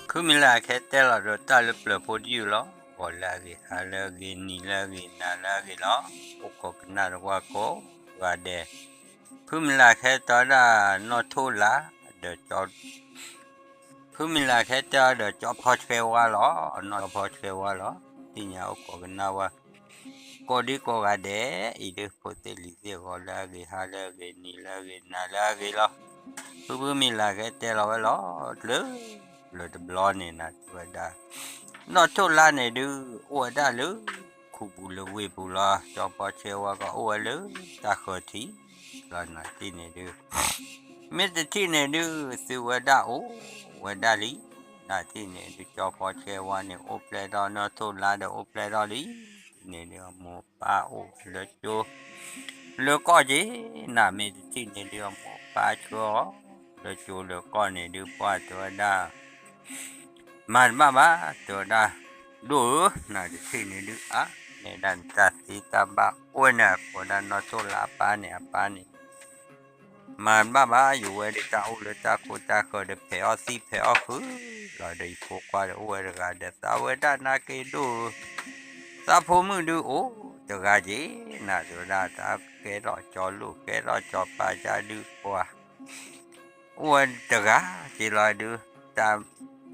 ဖုမုၢ်လၢ်ခဲတဲလီၤဒီးတၢ်လၢပျၢၤဖိတယုၢ်လီၤ. ဂီၤလၢအဂ့ၤ, ဟါလၢအဂ့ၤ, နံၤလၢအဂ့ၤ, နၤလၢအဂ့ၤလီၤ. အိၣ်ခိးကနၣ်တဝၢကိးဂၤဒဲး, ဖုမုၢ်လၢ်ခဲတဲဒၣ်နီၢ်ထိၣ်လါ, ဒီး ဖုမုၢ်လၢ်ခဲတဲအီၤဒီးကၠီဖီဆှဲဝါလီၤ. နီၢ်ဖီဆှဲဝါလီၤ. သ့ၣ်ညါအိၣ်ခိးကနၣ်ဝဲ ကိးဒံကိးဂၤဒဲးအံၤဒုး ဖိသ့ၣ်လံၤသ့ၣ် ဂီၤလၢအဂ့ၤ, ဟါလၢအဂ့ၤ, နံၤလၢအဂ့ၤ, နၤလၢအဂ့ၤလီၤ. ဖုဖုမုၢ်လၢ်ခဲတဲလီၤဝဲလီၤ. လၢတဘျီန့ၣ်နၤ တဲဝဲဒၣ် နီၢ်ထိၣ်လါန့ၣ်ဒုး အိၣ်ဝဲဒၣ်လၢခူပူၤလၢဝ့ၢ်ပူၤလီၤ. ကၠီဖီဆှဲဝါကီးအိၣ်ဝဲလၢတၢ်ဃၢၤထံးလီၤ. နၤတထံၣ်န့ၣ်ဒုး မ့ၢ်တထံၣ်န့ၣ်ဒုး သုဝဲဒၣ်အိၣ်ဝဲဒၣ်လံ. နၤတထံၣ်န့ၣ်ဒုး ကၠီဖီဆှဲဝါန့ၣ် အိၣ်ဖျဲၣ်ထီၣ်, နီၢ်ထိၣ်လါဒီးအိၣ်ဖျဲၣ်ထီၣ်လံ. တထံၣ်န့ၣ်ဒုး အမိၢ်ပၢ်အိၣ်လၢကၠိလၢကီၢ်က့ၤ, နၤမ့ၢ်တထံၣ်န့ၣ်ဒုး အမိၢ်ပၢ်ဆှၢအီၤလၢကၠိလၢကီၢ်န့ၣ်ဒုး ပှၢ်တဲဝဲဒၣ် မၤတဘၣ်ဘၣ် တဲဝဲဒၣ်, ဒိၣ်ဧၢ, နၤတထံၣ်န့ၣ်ဒုး အါ, နဲဒၣ်နတၢ်သ့တၢ်ဘၣ်အိၣ်ဝဲန့ၣ် အကိးဒၣ်နီၢ်ထိၣ်လါအပၢ်န့ၣ် အပၢ်န့ၣ် မၤတဘၣ်ဘၣ်, ယဝဲဒၣ်တၢ်အိၣ်လၢတၢ်ခိတၢ်ဃၢၤဒီး ဖဲးအီၣ်သံၣ်ဖဲးအီၣ်ဃုာ်လီၤဒီး ယဖိခွါဒီးအိၣ်ဝဲတဂၤဒီး သးဝဲဒၣ်နာ်က့ဒိၣ်ဧၢ, သးဖိမုၣ်ဒုးအိၣ်တဂၤက့ၤ, နၤတဲဝဲဒၣ် တၢ်ကဲထီၣ်ကၠီလိၣ် ကဲထီၣ်ကၠီပၤကဒုးပှၤ အိၣ်ဝဲတဂၤက့ၤလီၤဒုး တၢ်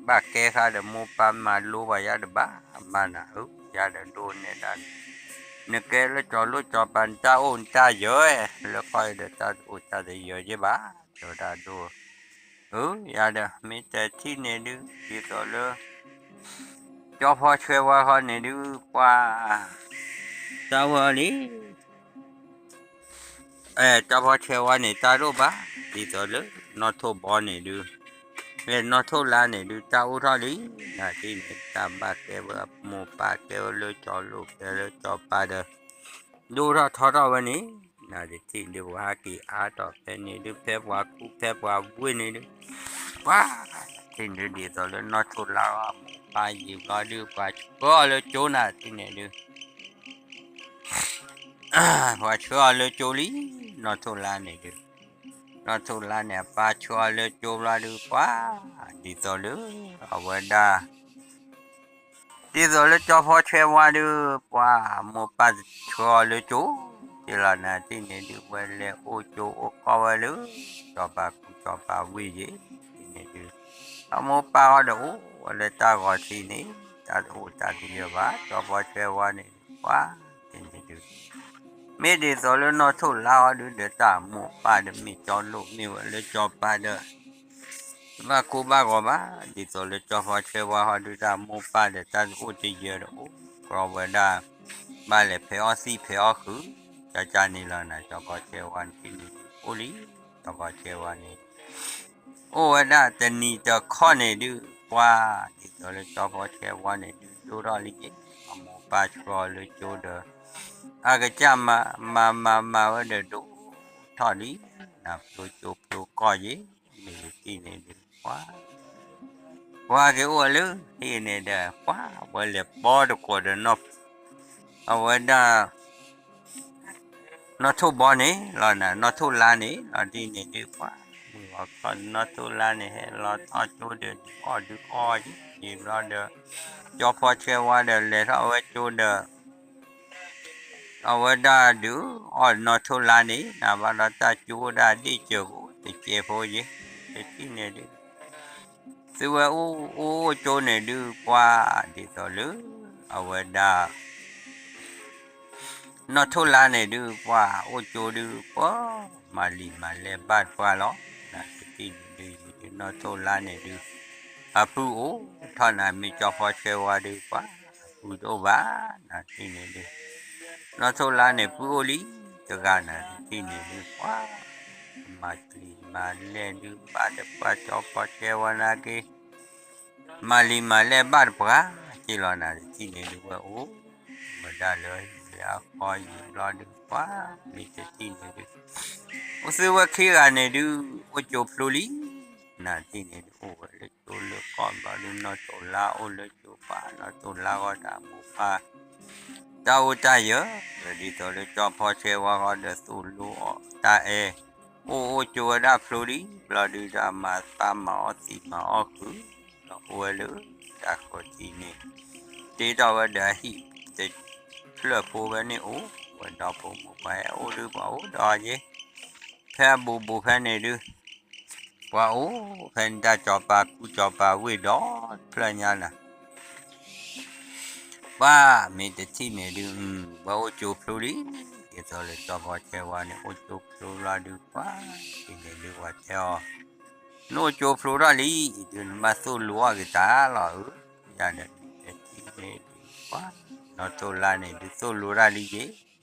ဘၣ်ကဲဃါဒီး မိၢ်ပၢ်မၤလိပှၤယၤတဘၣ်မၤနၤဧၢ, ယၤဒီးဒိၣ်နဲဒၣ် နကဲလၢကၠီလိၣ်ကၠီပၤ နတၢ်အိၣ်နတၢ်ယၢၤ လၢခီအံၤဒီးတၢ်အိၣ်တၢ်တယၢၤက့ၤဘၣ် တဲဝဲဒၣ်ဒိၣ်ဧၢ, ယၤဒီးမ့ၢ်တထံၣ်န့ၣ်ဒုး ဒ်သိးလၢ ကၠီဖီဆှဲဝါဃီန့ၣ်ဒုး ပှၤ တၢ်ဝဲအီၤလံ ကၠီဖီဆှဲဝါန့ၣ် တၢ်တအိၣ်ဘၣ်, ဒ်သိးလၢ နီၢ်ထိၣ်ဘီန့ၣ်ဒုး, နီၢ်ထိၣ်လါန့ၣ်ဒုး တၢ်အိၣ်ထီၣ်လံ, နၤတထံၣ်န့ၣ် တၢ်ဘၣ်ကဲဝဲမိၢ်ပၢ်ကဲဝဲလၢကၠီလိၣ်ကဲလၢကၠီပၤဒီး ဒိၣ်ထီၣ်ထီထီၣ်ဝဲန့ၣ်, နၤတထံၣ်ဒုး ပှၤဟးက့ၤအါထီၣ်ဖဲန့ၣ်ဒုး ဖဲပှၤခူဖဲပှၤဝ့ၢ်န့ၣ်ဒုး, ပှၤ တထံၣ်န့ၣ်ဒုး ဒ်သိးလၢနီၢ်ထိၣ်လါအမိၢ်ပၢ်ယံာ်ဘျီဒုး ပှၤဆှၢအီၤလၢကၠိ နၤတထံၣ်န့ၣ်ဒုး ပှၤဆှၢအီၤလၢကၠိလံ, နီၢ်ထိၣ်လါန့ၣ်ဒုး, နီၢ်ထိၣ်လါန့ၣ် အပၢ်ဆှၢအီၤလၢကၠိဘျီဒုး ပှၤ ဒ်သိးလၢ အဝဲဒၣ် ဒ်သိးလၢကၠီဖီဆှဲဝါဒုး ပှၤမိၢ်ပၢ်ဆှၢအီၤလၢကၠိ, က့ၤလီၤနၤတထံၣ်န့ၣ်ဒုး ဝဲလဲၤအိၣ်ကၠိအိၣ်ကီၢ်ဝဲလၢ ကၠီပၤခူကၠီပၤဝ့ၢ်ယ့ၣ်, တထံၣ်န့ၣ်ဒုး အမိၢ်ပၢ်ဃီဒီးအိၣ်ဝဲလၢတၢ်ဂီၤထံးန့ၣ် တၢ်တအိၣ်တၢ်တယၢၤဘၣ်, ကၠီဖီဆှဲဝါန့ၣ်ဒုး ပှၤ တထံၣ်န့ၣ်ဒုး မ့ၢ်ဒ်သိးလၢနီၢ်ထိၣ်လါအီၤဒုး ဒီးတၢ်မိၢ်ပၢ်ဒီးမ့ၢ်ကၠီလိၣ်မ့ၢ်ဝဲလၢကၠီပၤဒီး တဘၣ်ကိၢ်ဘၣ်ဂီၤဘၣ်, ဒ်သိးလၢကၠီဖီဆှဲဝါဃီဒုး တၢ်မိၢ်ပၢ်ဒီးတၢ်တအိၣ်တယၢၤဒီးအိၣ်ကြီဝဲဒၣ် ဘၣ်လဲၤဖဲးအီၣ်သံၣ်ဖဲးအီၣ်ဃုာ် ကၠၢ်ကၠၢ်န့ၣ်လီၤနၤ, ကၠီဖီဆှဲဝါန့ၣ် တထံၣ်န့ၣ်ဒုးအိၣ်လံ, ကၠီဖီဆှဲဝါန့ၣ် အိၣ်ဝဲဒၣ်တနံၤတခီန့ၣ်ဒုး ပှၤ ဒ်သိးလၢကၠီဖီဆှဲဝါန့ၣ်ဒုး ဒိၣ်ထီၣ်လံယ့ၣ်, အမိၢ်ပၢ်ဆှၢအီၤလၢကၠိဒီး အကစၢ်မၤမၤမၤမၤဝဲဒီးဒိၣ်ထီၣ်လံ, နၤဖျိကၠိဖျိကီၢ်ယ့ၣ်, မ့ၢ်တထံၣ်န့ၣ်ဒုး ပှၤ ပှၤက့ၤအိၣ်ဝဲလၢဟံၣ်န့ၣ်ဒီး ပှၤဝဲလဲၤပိာ်တကိးဒီး အဝဲဒၣ် နီၢ်ထိၣ်ဘီန့ၣ်လီၤနၤ, နီၢ်ထိၣ်လါန့ၣ် လီၤတံၢ်န့ၣ်ဒုး ပှၤ မုၢ်ဂီၤခီ နီၢ်ထိၣ်လါန့ၣ် ဟဲလီၤထီၣ်ကၠိဒီး ဒုးအီၣ်ဒုးအီယ့ၣ်ဘျီဒီး ကၠီဖီဆှဲဝါဒီး လဲၤထီၣ်ဝဲကၠိဒီး အဝဲဒၣ်ဒုးအီၣ်နီၢ်ထိၣ်လါန့ၣ် နၤဘၣ်ဒီးတၢ်ကၠိအိၣ်ဒၣ်ဒ့ၣ်စၢၤဖိတကဲဖိယ့ၣ်, တထံၣ်န့ၣ်ဒုး သုဝဲအိၣ်အိၣ်ကၠိန့ၣ်ဒုး ပှၤ ဒ်သိးလၢ အဝဲဒၣ် နီၢ်ထိၣ်လါန့ၣ်ဒုး ပှၤအိၣ်ကၠိဒုး ပှၤ မၤလံၤမၤလဲၢ်ဘၣ်တပှၢ်လီၤ, နၤတထံၣ်န့ၣ်ဒုး နီၢ်ထိၣ်လါန့ၣ်ဒုး အပုၢ်အိၣ်ထီၣ်နၤ မ့ၢ်ကၠီဖီဆှဲဝါဒုး ပှၤ အပုၢ်တအိၣ်ဘၣ်, နၤတထံၣ်န့ၣ်ဒုး နီၢ်ထိၣ်လါန့ၣ် ပုၢ်အိၣ်လံတဂၤ နၤတထံၣ်န့ၣ်ဒုး ပှၤ မၤလံၤမၤလဲၢ်ဒုး ဘၣ်တပှၢ် ကၠီဖီဆှဲဝါနာ်က့ မၤလံၤမၤလဲၢ်ဘၣ်တပှၢ် က့ၤလီၤ နၤတထံၣ်န့ၣ်ဒုး ဝဲအိၣ်ဝဲဒၣ်လၢဟံၣ်လၢအဃီယံာ်ဘျီဒုး ပှၤ မ့ၢ်တထံၣ်န့ၣ်ဒုး အိၣ်သုဝဲခံဂၤန့ၣ်ဒုး အိၣ်ကၠိဖျိလံ, နၤတထံၣ်န့ၣ်ဒုး အိၣ်ဝဲလၢကၠိလၢကီၢ်ဘျီဒုး နီၢ်ထိၣ်လါအိၣ်လၢကၠိ ပှၤ နီၢ်ထိၣ်လါဂီၢ်တၢ်မိၢ်ပၢ် တၢ်အိၣ်တၢ်ယၢၤ ဒီးဒ်သိးလၢကၠီဖီဆှဲဝါဃီဒီးသိၣ်လိအီၤတၢ်အဲၣ် အိၣ်အိၣ်ကၠိဝဲဒၣ်ဖျိလံ, ဘျီဒုးဒီးမၤသးမၤအီၣ်သံးမၤအီၣ်ဃုာ်လီၤ အိၣ်ဝဲလၢတၢ်ဃီထံန့ၣ် တ့ထီၣ်ဝဲဒီးအဟံၣ်တဖျၢၣ်ဖိဖဲန့ၣ်အိၣ်ဝဲဒီးဖိမုၣ်ပှၢ်ဟဲအိၣ်ဒုးပှၤအိၣ်ဒီးယ့ ဖဲအဘူးဘူးဖဲန့ၣ်ဒုး ပှၤအိၣ်ဖဲန့ၣ်တၢ်စီၤပၤကူစီၤပၤဝ့ၢ်ဒီးတဖျၢၣ်ညါလၢ ပှၤမ့ၢ်တထံၣ်န့ၣ်ဒုး ဝဲအိၣ်ကၠိဖျိလံ, ဒ်သိးလၢကၠီဖီဆဲဝါန့ၣ် အိၣ်ကၠိဖျိလီၤဒုး ပှၤထံၣ်န့ၣ်ဒုး ပှၤတဲအီၤ, နအိၣ်ကၠိဖျိထီၣ်လံ, ဒုးနဘၣ်သိၣ်လိအီၣ်က့ၤတၢ်လီၤဧၢ, ယၤဒီးမ့ၢ်တထံၣ်န့ၣ်ဒုး ပှၤနီၢ်ထိၣ်လါန့ၣ်ဒုး သိၣ်လိတၢ်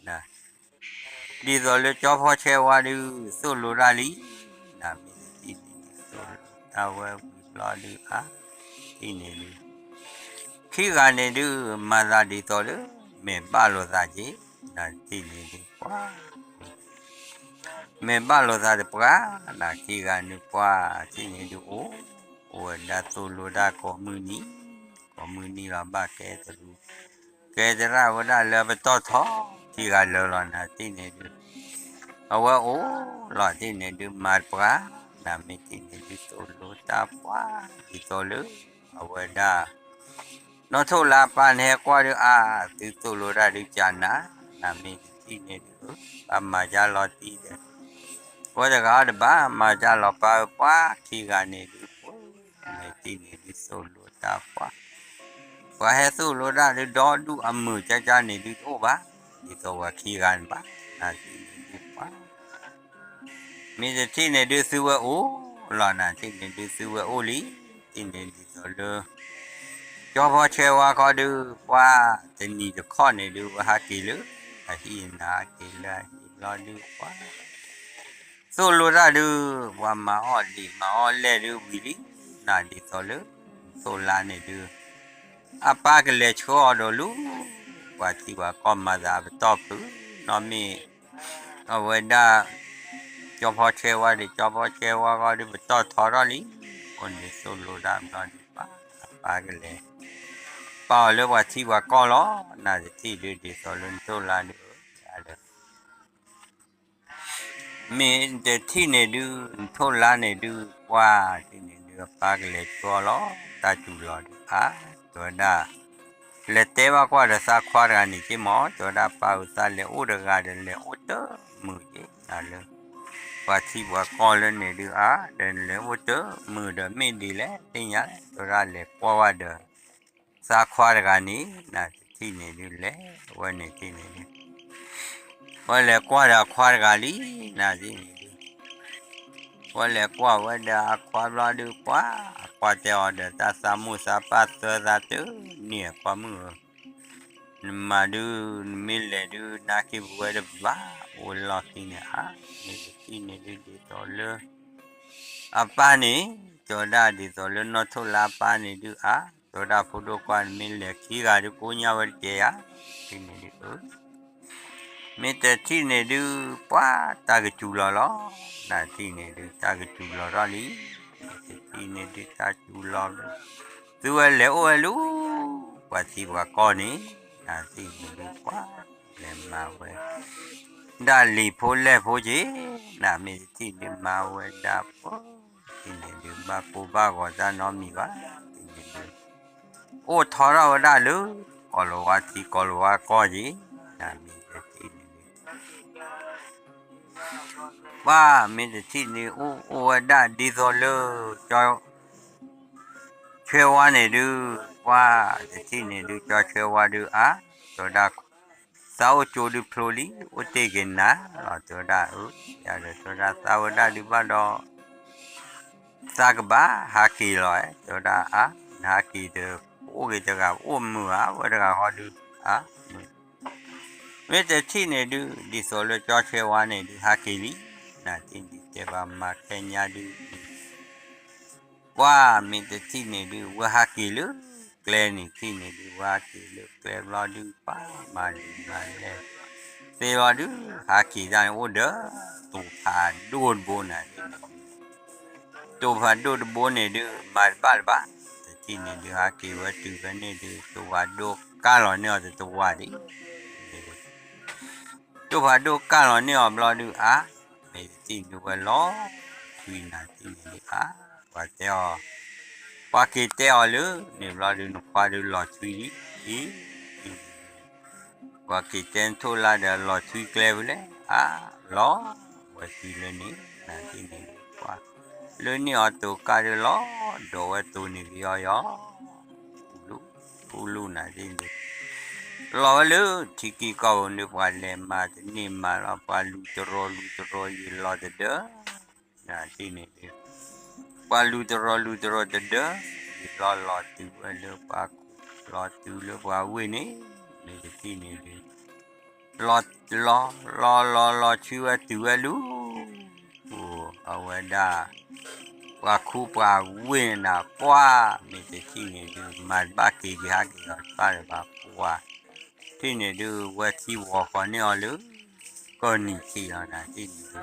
လံယ့ၤ ဒ်သိးလၢကၠီဖီဆဲဝါဒုး သိၣ်လိတၢ်လံ, နမ့ၢ်တထံၣ်န့ၣ်ဒုး သိၣ်လိတၢ်ဝဲဝံၤဘျီဒုး အါ, ထံၣ်န့ၣ်ဒုး ခံဂၤန့ၣ်ဒုး မၤသးဒ်သိးလၢ မဲာ်ဘၣ်လိာ်သးက့ၤ, နထံၣ်န့ၣ်ဒုး ပှၤ မဲာ်ဘၣ်လိာ်သးတပှၤ, နခံဂၤန့ၣ်ပှၤ ထံၣ်န့ၣ်ဒုးအိၣ်, အိၣ်ဝဲဒၣ်သိၣ်လိတၢ်ကိးမုၢ်နံၤ, ကိးမုၢ်နံၤလီၤ ဘၣ်ကဲတရူး ကဲတရၣ်ဝဲဒၣ်လၢပတီၢ်ထီ ခံဂၤလၢာ်လီၤ နထံၣ်န့ၣ်ဒုး အဝဲအိၣ်လီၤ ထံၣ်န့ၣ်ဒုး မၤတပှၤ, နမ့ၢ်ထံၣ်န့ၣ်ဒုး သိၣ်လိတၢ်ပှၤ ဒ်သိးလၢ အဝဲဒၣ် နီၢ်ထိၣ်လါပၢ်န့ၣ်ဟဲကွၢ်ဒုး အါ သုသိၣ်လိတၢ်ဒုးကနၤ, နမ့ၢ်တထံၣ်န့ၣ်ဒုး ဘၣ်မၤကၢ်လီၤတံၢ်ဒီး ဝဲတဂၤအီၤတဘၣ် မၤကၢ်လီၤပၢ်ဧၢ ပှၤခံဂၤန့ၣ်ဒုး မ့ၢ်ထံၣ်န့ၣ်ဒုး သိၣ်လိတၢ်ပှၤ, ပှၤဟဲသိၣ်လိတၢ်ဒုး ဒီဒူၣ်အမုာ်ကၢ်ကၢ်န့ၣ်ဒုး တအိၣ်ဘၣ်, ဒ်သိးပှၤခံဂၤန့ၣ်ဘၣ်, နထံၣ်န့ၣ်ဒုးပှၤ မ့ၢ်တထံၣ်န့ၣ်ဒုး သုဝဲအိၣ်လီၤ နထံၣ်န့ၣ်ဒုး သုဝဲအိၣ်လံ, ထံၣ်န့ၣ်ဒ်သိးလၢ ကၠီဖီဆဲဝါခီဒုး ပှၤတနံၤတခီန့ၣ်ဒုး ဝဲဟးက့ၤလၢ အဟံၣ်နၤဟးက့ၤလၢအဟံၣ်ဘျီဒုး ပှၤ သိၣ်လိတၢ်ဒုး ပှၤမၤအီၣ်ဒံးမၤအီၣ်လဲၢ်ဒုးဝံၤလံ, နဒ်သိးလၢ သိၣ်လါန့ၣ်ဒုး အပၢ်ကလဲၤဆှၢအီၤဒီးလူၤ ပှၤထံပှၤကီၢ်မၤသးအပတီၢ်ဖုး, နီၢ်မ့ၢ် အဝဲဒၣ် ကၠီဖီဆဲဝါဒီး ကၠီဖီဆဲဝါဂီၢ်ဒုး ပတီၢ်ထီထီၣ်လံ, အဃိန့ၣ်သိၣ်လိတၢ်ဘျီဒုး ပၢ်အပၢ်ကလဲၤ ပာ်အီၤလၢပှၤထံပှၤကီၢ်လီၤ, နတထံၣ်ဒုး ဒ်သိးလၢနထိၣ်လါဒုး ဒီး မ့ၢ်တထံၣ်န့ၣ်ဒုး နထိၣ်လါန့ၣ်ဒုး ပှၤထံၣ်န့ၣ်ဒုး အပၢ်ကလဲၤဆှၢလီၤ တၢ်စူၤလီၤဒုး အါ, တဲဝဲဒၣ် လဲၤတဲဘၣ်ကွၢ်ဒီးသးခွါတဂၤန့ၣ်က့မး, တဲဝဲဒၣ်ပၢ်ဧၢ သးလဲၤအိၣ်တဂၤဒီးလဲၤအိၣ်တမုာ်က့ၤ နလၢ ပှၤထံပှၤကီၢ်လၢန့ၣ်ဒုး အါ, ဒီးလဲၤအိၣ်တမုာ်ဒီးမ့ၢ်ဒ်လဲၣ်သ့ၣ်ညါ, တဲဝဲဒၣ်လဲၤကွၢ်ဝဲဒီး သးခွါတဂၤန့ၣ် နတထံၣ်န့ၣ်ဒုး လဲၤဝဲန့ၣ်ထံၣ်န့ၣ်ဒုး ဝဲလဲၤကွၢ်ဒီးအခွါတဂၤလံ, နထံၣ်န့ၣ်ဒုး ဝဲလဲၤကွၢ်ဝဲဒီးအခွါဘျီဒုး ပှၤ အခွါတဲအီၤဒီး သးသးမိၢ်သးပၢ်သၢသးတန့ၢ်အခွါမုၣ်ဧၢ, နမၤဒုး နမ့ၢ်လဲၤဒုး နၢ်က့ၤပဝဲတဘၣ် အိၣ်လီၢ်ခံန့ၣ်ဧါ, မ့ၢ်တထံၣ်န့ၣ်ဒုး ဒ်သိးလၢ အပၢ်န့ၣ် တဲဝဲဒၣ်ဒ်သိးလၢနီၢ်ထိၣ်လါအပၢ်န့ၣ်ဒုး အါ, တဲဝဲဒၣ်ဖိဒိၣ်ခွါ နမ့ၢ်လဲၤခံဂၤဒုး ကိညၢ်ဝဲတကဲဧါ, ထံၣ်န့ၣ်ဒုး မ့ၢ်တထံၣ်န့ၣ်ဒုး ပှၤတၢ်ကစူၤလီၤလီၤ, နထံၣ်န့ၣ်ဒုး တၢ်ကစူၤလီၤထီၣ်လံ, မ့ၢ်တထံၣ်န့ၣ်ဒုး တၢ်စူၤလီၤ, သုဝဲလဲၤအိၣ်ဝဲလူၤ ပှၤထံပှၤကီၢ်န့ၣ်, နထံၣ်န့ၣ်ဒုး ပှၤ လဲၤမၤဝဲ ဒၣ်လံၤဖိလဲၢ်ဖိက့ၤ, နမ့ၢ်တထံၣ်ဒုး မၤဝဲဒၣ်ပှၤ ထံၣ်န့ၣ်ဒုး ဘၣ်ကိၢ်ဘၣ်ဂီၤတၢ်နီတမံၤဘၣ်, ထံၣ်န့ၣ်ဒုး အိၣ်ထီထီၣ်ဝဲဒၣ်လၢ ကီၢ်လီၤဝါထံကီၢ်လီၤဝါကီၢ်က့ၤ, နမ့ၢ်တထံၣ်န့ၣ်ဒုး ပှၤမ့ၢ်တထံၣ်န့ၣ် အိၣ်အိၣ်ဝဲဒၣ်ဒ်သိးလၢ ကၠီ ဆှဲဝါန့ၣ်ဒုး ပှၤတထံၣ်န့ၣ်ဒုး ကၠီဆှဲဝါဒုး အါ, တဲဝဲဒၣ် သးအိၣ်ကၠိဒုးဖျိလံ အိၣ်တ့ၢ်က့ၤနၤလီၤ တဲဝဲဒၣ် အၢ, ယၤဒီးတဲဝဲဒၣ် သးဝဲဒၣ်ဒုးဘၣ်ဒီး သးကဘၣ်ဟးက့ၤလီၤ, တဲဝဲဒၣ် အါ, နဟးက့ၤဒီး အိၣ်က့ၤတဂၤ အိၣ်မုာ်ဧါ ဝဲတဂၤဃီဒုး အါ, မ့ၢ်တထံၣ်န့ၣ်ဒုး ဒ်သိးလၢကၠီဆှဲဝါန့ၣ်ဒုး ဟးက့ၤလံ, နထံၣ်န့ၣ်တဲဘၣ်မၤခဲညါဒုး ပှၤမ့ၢ်တထံၣ်န့ၣ်ဒုး ဝဲဟးက့ၤလၢကျဲန့ၣ် ထံၣ်န့ၣ်ဒုး ဝဲဟးက့ၤလၢကျဲဘျီဒုး ပှၤမၤလံၤမၤလဲၢ် သ့ဘျီဒုး ဟးက့ၤတၢ်န့ၣ် အိၣ်ဒီး တိာ်ဖးဒိၣ်တဘိန့ၣ်ဒုး တိာ်ဖးဒိၣ်တဘိန့ၣ်ဒုး မၤတဘၣ်လၢၤဘၣ်, တထံၣ်န့ၣ်ဒုး ဟးက့ၤဝဲတုၤဖဲန့ၣ်ဒုး တိာ်ဖးဒိၣ်ကၢ်လီၤန့ၢ်အီၤတတဝၤဒံး တိာ်ဖးဒိၣ်ကၢ်လီၤန့ၢ်အီၤဘျီဒုး အါ, မ့ၢ်တထံၣ်ဒုး ဝဲလီၤထွံနၤ ထံၣ်န့ၣ်ဒုး အါ, ပှၤတဲအီၤ ပှၤက့ၤတဲအီၤလၢန့ၣ်ဘျီဒုး နခွါဒုးလီၤထွံလံ, အံၤ ပှၤက့ၤတဲနထိၣ်လါဒီးလီၤထွံကျဲဖဲလဲၣ်, အါ လီၤဝဲထွံလၢန့ၣ်, နၤတထံၣ်န့ၣ်ဒုး ပှၤ လၢန့ၢ်အီၤတိၤကါဒုးလီၤ, ဒိးဝဲတိၤန့ၣ်က့ၤအီၤယီၤ, ပူလူ, ပူလူနၤတထံၣ်န့ၣ်ဒုး လီၤဝဲလၢထံက့ၤကီၢ်ပူၤန့ၣ် ပှၤလဲၤမၤတန့ၢ်မၤလီၤ, ပှၤလူၤတရီလူၤတရီယံာ်လီၤတဒၢ, နၤတထံၣ်န့ၣ်ဒုး ပှၤလူၤတရီလူၤတရီတဒၢ, ယံာ်လီၤလီၤတုၤဝဲလၢပှၤ, လီၤတုၤလၢပှၤဝ့ၢ်န့ၣ်, မ့ၢ်တထံၣ်န့ၣ်ဒုး လီၤ, လီၤလီၤလီၤထွံဝဲတုၤဝဲလၢ အဝဲဒၣ် ပှၤခူပှၤဝ့ၢ်နၤ ပှၤ မ့ၢ်တထံၣ်န့ၣ်ဒုး မၤတဘၣ်က့ၤက့ၤဟးက့ၤလီၤတဖၣ်လၢၤဘၣ် ပှၤ တထံၣ်န့ၣ်ဒုး ဝဲထံဝီၤဃီၤန့ၢ်အီၤလၢ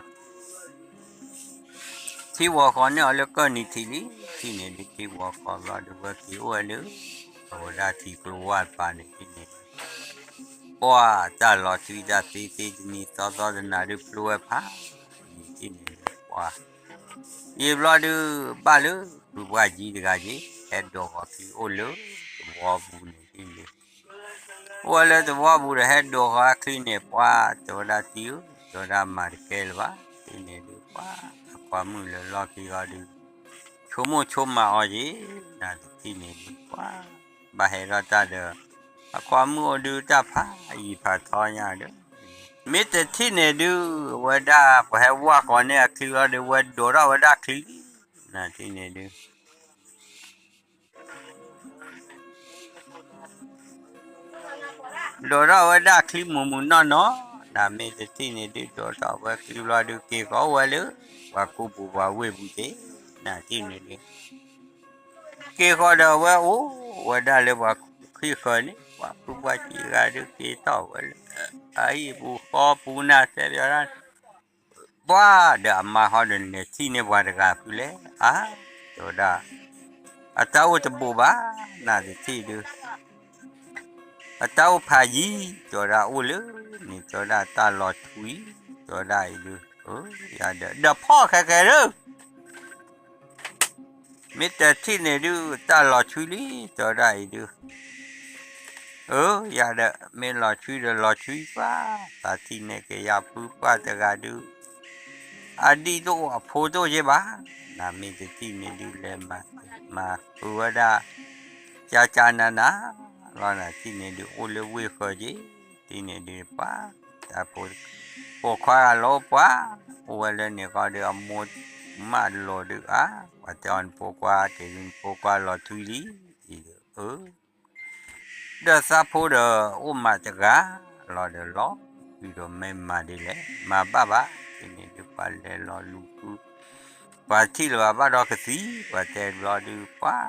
ကီၢ်နံၤထံးလီၤနၤတထံၣ်န့ၣ်ဒုး ထံဝီၤဃီၤန့ၢ်အီၤလၢကီၢ်နံၤထံးလံ, တထံၣ်န့ၣ်ဒုး ထံဝီၤဃီၤဘျီဒုး ဝဲက့ၤအိၣ်ဝဲလၢ အဝဲဒၣ်ထံကျိဝၢ်တပၤန့ၣ်တထံၣ်န့ၣ်ဒုး ပှၤတၢ်လီၤထွံတၢ်သ့သ့တနံၤသီသီတနၤဒုး ဖျိဝဲဖး တထံၣ်န့ၣ်ဒုး ပှၤ ယံာ်ဘျီဒုး ဘၣ်လၢ ဖုပှၢ်ကံတဂၤက့ၤ ဟဲဒိးဃီၤချံအိၣ်လၢ သဝီပူၤန့ၣ်တထံၣ်န့ၣ်ဒုး အိၣ်ဝဲလၢသဝီပူၤဒီး ဟဲဒိးဃီၤအချံန့ၣ် ပှၤတဲဝဲဒၣ်တံၤဧၢ, တဲဝဲဒၣ်မၤတကဲလၢၤဘၣ်, တထံၣ်န့ၣ်ဒုး ပှၤ အခွါမုၣ်လၢလီၢ်ခံဂီၤဒုး ဆိကမိၣ်ဆိကမးအီၤက့ၤ, နၤတထံၣ်န့ၣ်ဒုး ပှၤ ဘၣ်ဟဲထီၣ်တၢ်ဒီး အခွါမုၣ်အိၣ်ဒုးတၢ်ဖးယံာ်ဖးထီညါဒီး မ့ၢ်တထံၣ်န့ၣ်ဒုး အဝဲဒၣ်ပှၤဟဲဝၢ်ဃီၤန့ၢ်အချံလီၤဒီး ဝဲဒိးထီၣ်ဝဲဒၣ်ချံလံ, နၤတထံၣ်န့ၣ်ဒုး ဒိးထီၣ်ဝဲဒၣ်ချံမုၢ်မုၢ်နီၢ်နီၢ်, နၤမ့ၢ်တထံၣ်န့ၣ်ဒုး ဒိးထီၣ်ဝဲချံဘျီဒုး က့ၤဃီၤဝဲလၢ ပှၤကူပူၤပှၤဝ့ၢ်ပူၤက့ၤ, နၤတထံၣ်န့ၣ်ဒုး က့ၤဃီၤဒီးဝဲအိၣ်ဝဲဒၣ်လၢပှၤခံဃၢၤန့ၣ် ပှၤဖုပှၢ်ကံဂၤဒုးက့ၤထီၣ်ဝဲလၢ အဟံၣ်ပူၤဃီပူၤနၤတဲဘၣ်ဒၣ် ပှၤဒီးအမါဟီဒီး နထံၣ်န့ၢ်ပှၤတဂၤဖုလဲၣ်, အါ တဲဝဲဒၣ် အတၢ်အိၣ်တဘူးဘၣ်, နၤတထံၣ်ဒုး အတၢ်အိၣ်ဖးယံၤ, တဲဝဲဒၣ်အိၣ်လၢန့ၣ် တဲဝဲဒၣ်တၢ်လီၤထွံ, တဲဝဲဒၣ်အံၤဒုး ယၤဒီး ဒီးဖီၣ်ခဲကဲဒုး မ့ၢ်တထံၣ်န့ၣ်ဒုး တၢ်လီၤထွံလံ, တဲဝဲဒၣ်အံၤဒုး အၢ ယၤဒီး မ့ၢ်လီၤထွံဒီးလီၤထွံပှၤ, သးထံၣ်န့ၢ်က့ၤယၤဖုပှၢ်တဂၤဒုး အဒံၣ်တအိၣ်အဖိတအိၣ်က့ဘၣ်, နၤမ့ၢ်တထံၣ်န့ၣ်ဒုး လဲၤမၤ မၤဃုာ်ဝဲဒၣ် ကကနနၤလီၤ, နၤထံၣ်န့ၣ်ဒုးအိၣ်လၢဝ့ၢ်ဃၢၤက့ၤ, ထံၣ်န့ၣ်ဒုးပှၤ တၢ်ဖိ ပိာ်ခွါဂၤလီၤပှၤ အိၣ်ဝဲလၢန့ၣ်ဃီဒီး အမိၢ်မၢလီၤဒုးအါ, ပှၤတဲအီၤနဖိခွါက့ၤဒုး နဖိခွါလီၤထွံလံ, အံၤဒုး အၢ ဒီးသးဖိဒီးအိၣ်မးတဂၤလီၤဒီးလီၤ, ဃုာ်ဒီးမ့ၢ်မၤဒ်လဲၣ် မၤဘၣ်ဘၣ်, ထံၣ်န့ၣ်ဒုးပှၤလဲၤလီၤလူၤဃု, ပှၤထံၣ်လၢၤဘၣ်ဘၣ်ဒီးကသံ, ပှၤတဲဘျီဒုးပှၤ